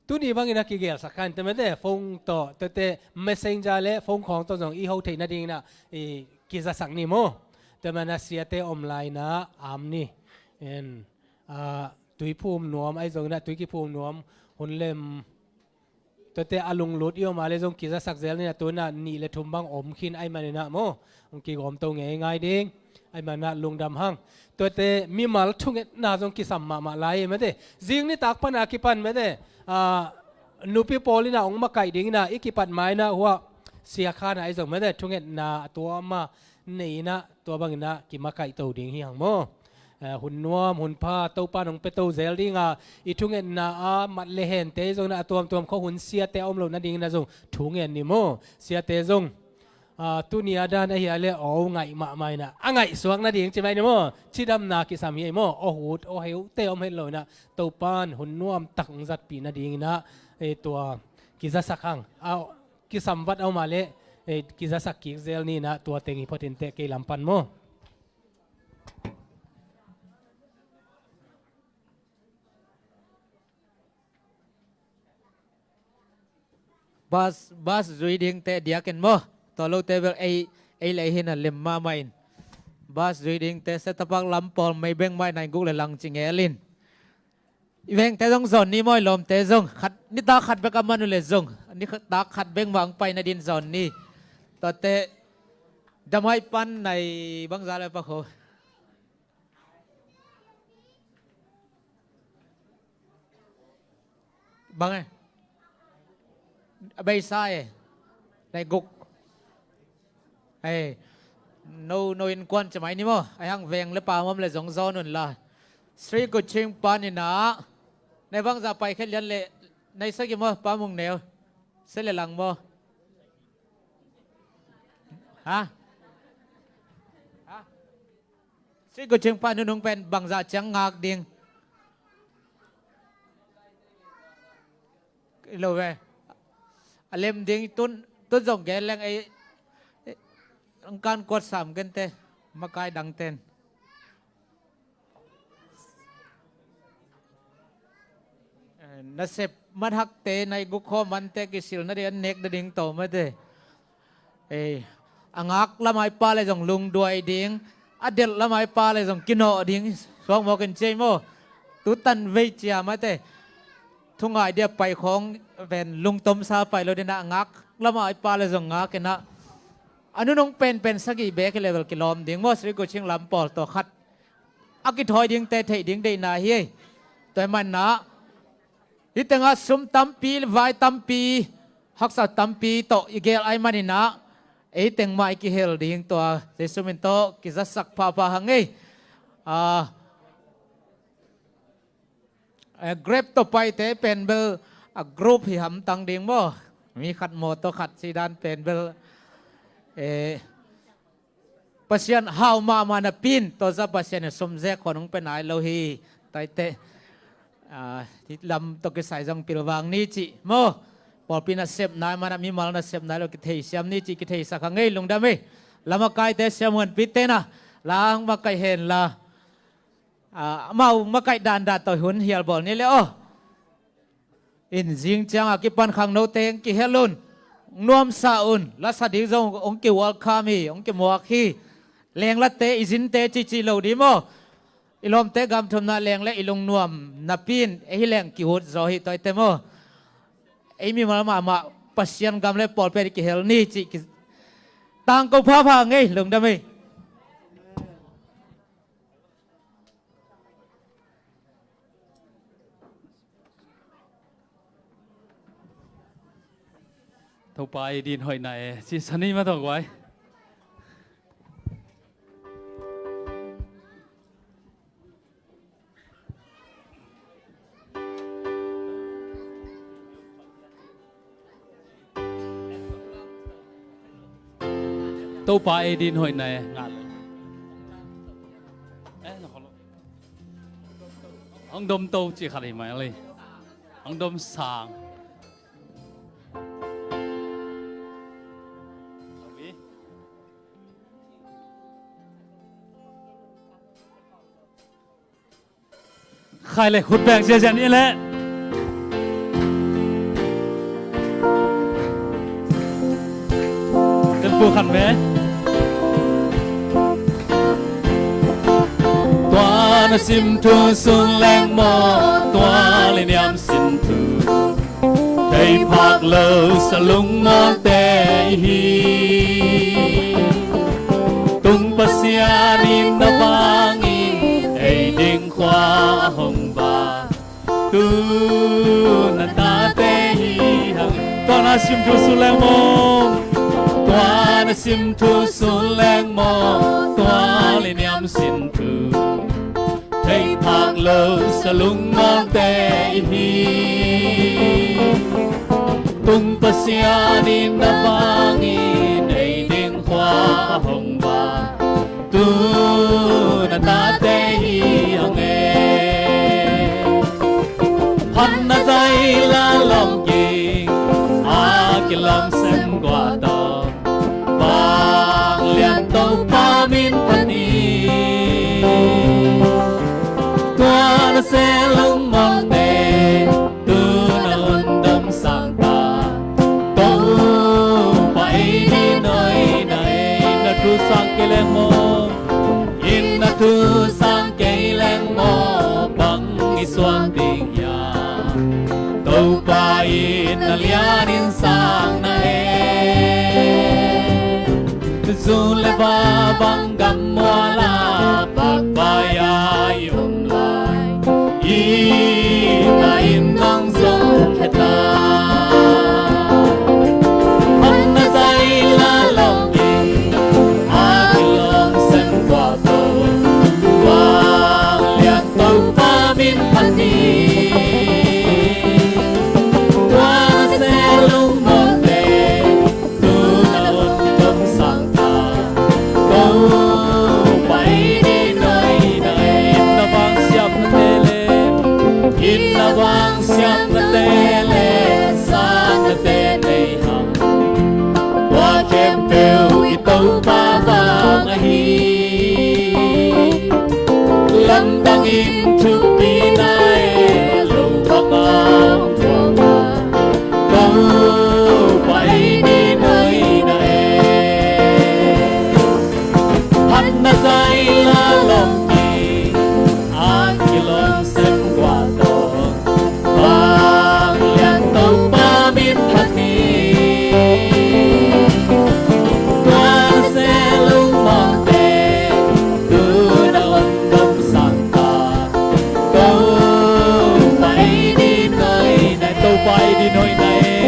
Tuni bangin ah kigelsak kha in teh mate, phone tawh, tuate messenger le phone khawng tawh zong i ho theih nadingin ah i kizasak ni maw. Tua manin ah siate om lai in ah am ni. En, ah, tui phum nuam ahi zongin ah, tui kiphum nuam hun lem Tuate a lunglut i om a le zong kizasak zel ni na, tu-in ah nih le thum bang om khin ahih manin ah maw, hong kigawm to ngeingai ding. Ahih manin ah lungdam hang. Tuate mimal thungetna zong kisam mahmah lai hi mate. Zing nitak pan a kipan mate, ah, nupi pawl in ah hong makaih ding in ah i kipat ma in ah hua Sia Khan ah i zong mate thungetna a tuam a nei in ah tua bangin ah kimakaih to ding hi hang maw. Eh, hun nuam hun pha Topa in hong pia to zel ding a, i thungetna a mat le hente zong in ah a tuamtuam khawng hun siate a om loh nading in ah zong thungen ni maw. Siate zong, ah, tuni a dan ahi a le aw ngaih mahmah in ah a ngaihsuak nading ci mai ni maw. Cidamna kisam hi ei maw. Aw hut aw heute om het lo in ah Topa in hun nuam tak hong zatpih nading in ah, eh, tua kizasak hang. Ah, kisam vat a om a le, eh, kizasak kik zel ni in ah tua teng hi phot in teh kei lam pan maw. Bus, bus zui dingte diakin maw. Tua lote bel ei, ei le ei hi in ah lem mahmah in. Bus zui dingte Setapak lam pawl mei beng mah in nai guk le lang ci ngel in. I vengte zong zawn ni maw, i lawmte zong. Khat, nitak khat bek a man uh le zong. Nitak khat bek mah hong pai nadin zawn ni. Tuate damai pan nai bangza le pakho. Bang e? A beisa e. Nai guk. Ei, no, no innkuan ci mai ni maw. Ahih hang veng le pa om le zong zawn un la. Sri Kuching pan in ah. Nai bangza pai khe lian le nai sagih maw, Pa Mung Neu. Sia le lang maw. Ha? Ha? Sri Kuching pan nunung pen bangza ciang ngak ding. Lo ve. A lem ding tun, tun zong gen leng ei, ei, ang kan kuat sam gente, makai dang ten. Eh, nasep mathakte, nai guk khawng mante kisil nading, an nek nading to mate. Ei, a ngak lamah i pa le zong lungduai ding, a delh lamah i pa le zong kinawh ding, suak mawk in ci ei maw. Tutan vei cia mate. Thungai dia pai khawng ven lungtomsa pai lo ding a, a ngak lamah i pa le zong ngak in ah. A nunung penpen sagih bek hi le bel kilawm ding maw, Sri Kuching lam pawl tawh khat. A kithawi dingte theih ding deihna hi ei. Tua ahih manin ah, hih tengah sum tampi, vai tampi, haksa tampi tawh i gel ahih manin ah, ei teng mah i kihel ding tua, Jesu min tawh kizasak phapha hang ei. Ah, eh, Grab tawh paite pen bel a group hi hamtang ding maw. Mi khat mawtaw khat cih dan pen bel, eh, Pasian hau mahmah napi in, tua zah Pasian in sum zek khawng hong pia nai lo hi. Tua hi teh, ah, hih lam tawh kisai zong pilvang ni cih maw. Pawlpi nasepna ahih manin ah mimal nasepna hi lo, kitheisiam ni cih kitheisak hang ei, lungdam ei. Lam a kaite siam huanpite na, la hong makaih hen la. Ah, amau makaih dandan tawh hun hial bawl ni le aw. In zing ciang a kipan khangnote hong kihel un, hong nuamsa un, lasa ding zong hong ki-welcome hi, hong kimuak hi. Lenglatte, i zinte cihcih lo ding maw. I lawmte gam thumna leng le i lungnuam napi in, ei hi leng kihut zaw hi tua hi teh maw. Ei mimal mahmah Pasian gam le pawlpi ah kihel ni cih ki, tangko phapha hang ei, lungdam ei. Topa ei din hoihna e, ci sa ni maw tua guai. Topa ei din hoihna e, ngal. Eh, na kholo. Hong dom to cih khat hi mai le. Hong dom sang. Khai le, khut beng ziahziah ni le. Tempu khan me. Tua na sim thu sung leng maw, tua le niam sim thu. Ei phak lo sa lungmuangte i hi. Tung Pasian in na vangin ei ding khua a hong ba. Tu na tate hi hang. Tua na sim thu sun leng maw. Tua na sim thu sun leng maw. Tua liniam sin thu. Thei phak lo sa lungmuangte i hi. Tung Pasian in na vangin ei ding khua a hong ba. Tu na tate hi hang e. Phat na zai la lawm king a kilawm sem gua tawh. Vanglian Topa min phat ni. Tua na se lungmuangte tu na hun dom sang ta. Topa ei ni noi na e. Inn na thu sang kei leng maw. Inn na thu sang kei leng maw. Bang i suak ding hiam. Topa in na lianin sang na e. Zu le va bang gam mual a pakpai a i om lai. Inn a inn nong zong khia ta. Hong na zai la lawm king a kilawm sem gua tawh. Vanglian Topa min phat ni. Tua na se lungmuangte tu na hun dom sang ta. Topa ei ni noi na e. Inn na vang siam na te le. Inn na vang siam na te le. Sang na te nei hang. Tua khempeuh i Topa vang ahi. Lamdang in thupi na e lo bang a hong thuak a. Topa ei ni noi na e. Phat na zai la lawm king a kilawm sem gua tawh. Vanglian Topa min phat ni. Tua se lungmuangte tu na hun dom sang ta. Topa ei ni noi na e. Topa ei ni noi na e.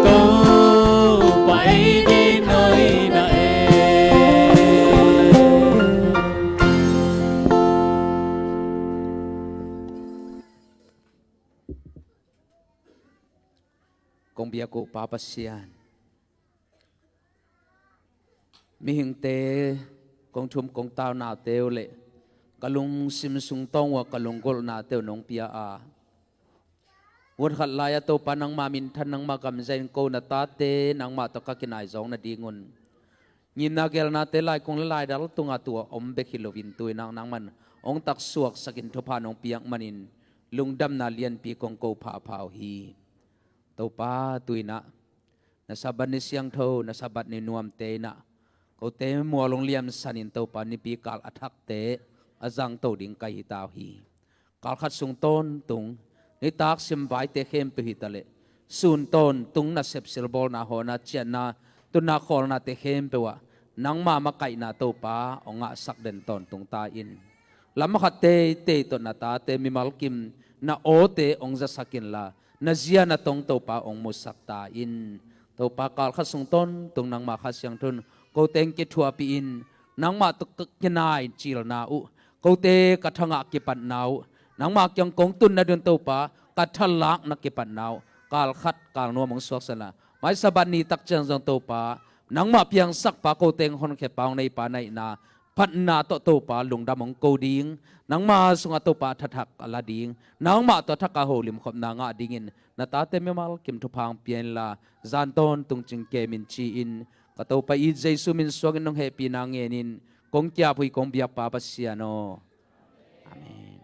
Topa ei ni noi na e. Kong biak uh Pa Pasian, mihingte kong thum kong taunate uh le ka lungsim sung tawng uh a ka lunggulhnate uh nong pia a, vut khat lai-ah Topa nangmah minthan, nangmah gamzia in ko na tate nangmah tawh ka kinai zawng nadingun, ngimna gelnate laikung le laidal tungah tua om bek hi loin tu-in ah nangman hong taksuaksakin thupha nong piak manin lungdamna lianpi kong ko phapha uh hi. Topa, tu-in ah na Sabbath ni siangtho, na Sabbath ni nuamte in ah kote mual hong liamsanin Topa, nipi kal a thakte a zangto ding ka hi ta uh hi. Kal khat sung tawntung nitak simvaite khempeuh hi ta leh, sun tawntung nasep silbawlna, hawhna, ciahna, tunna khawlnate khempeuh ah nangma makaihna Topa hong ngahsak den tawntung ta in. Lam khat teitei tawh na tate mimal kim na awte hong zasak inla, na zia na tong Topa hong musak ta in. Topa, kal khat sung tawntung nangma Kha Siangtho in kote hong kithuahpih in, nangmah tawh ka kinai cilna uh, kote ka thangah kipatna uh, nangmah kiang kong tun nading Topa ka thalakna kipatna uh kal khat kal nuam hong suaksanla, mai Sabbath ni tak ciang zong Topa nangmah piangsakpa, kote hong honkhiatpa, hong neipa na hihna phatna tawh Topa lungdam hong ko ding, nangma sungah Topa thathak a la ding, nangmah tawh thak a holimkhopna ngah dingin na tate mimal kim thupha hong pia inla, zan tawntung cingkem in ci-in ka Topa it Jesu min suangin nong hehpihna ngenin kong kiap uh hi, kong biak Pa Pasian aw. Amen.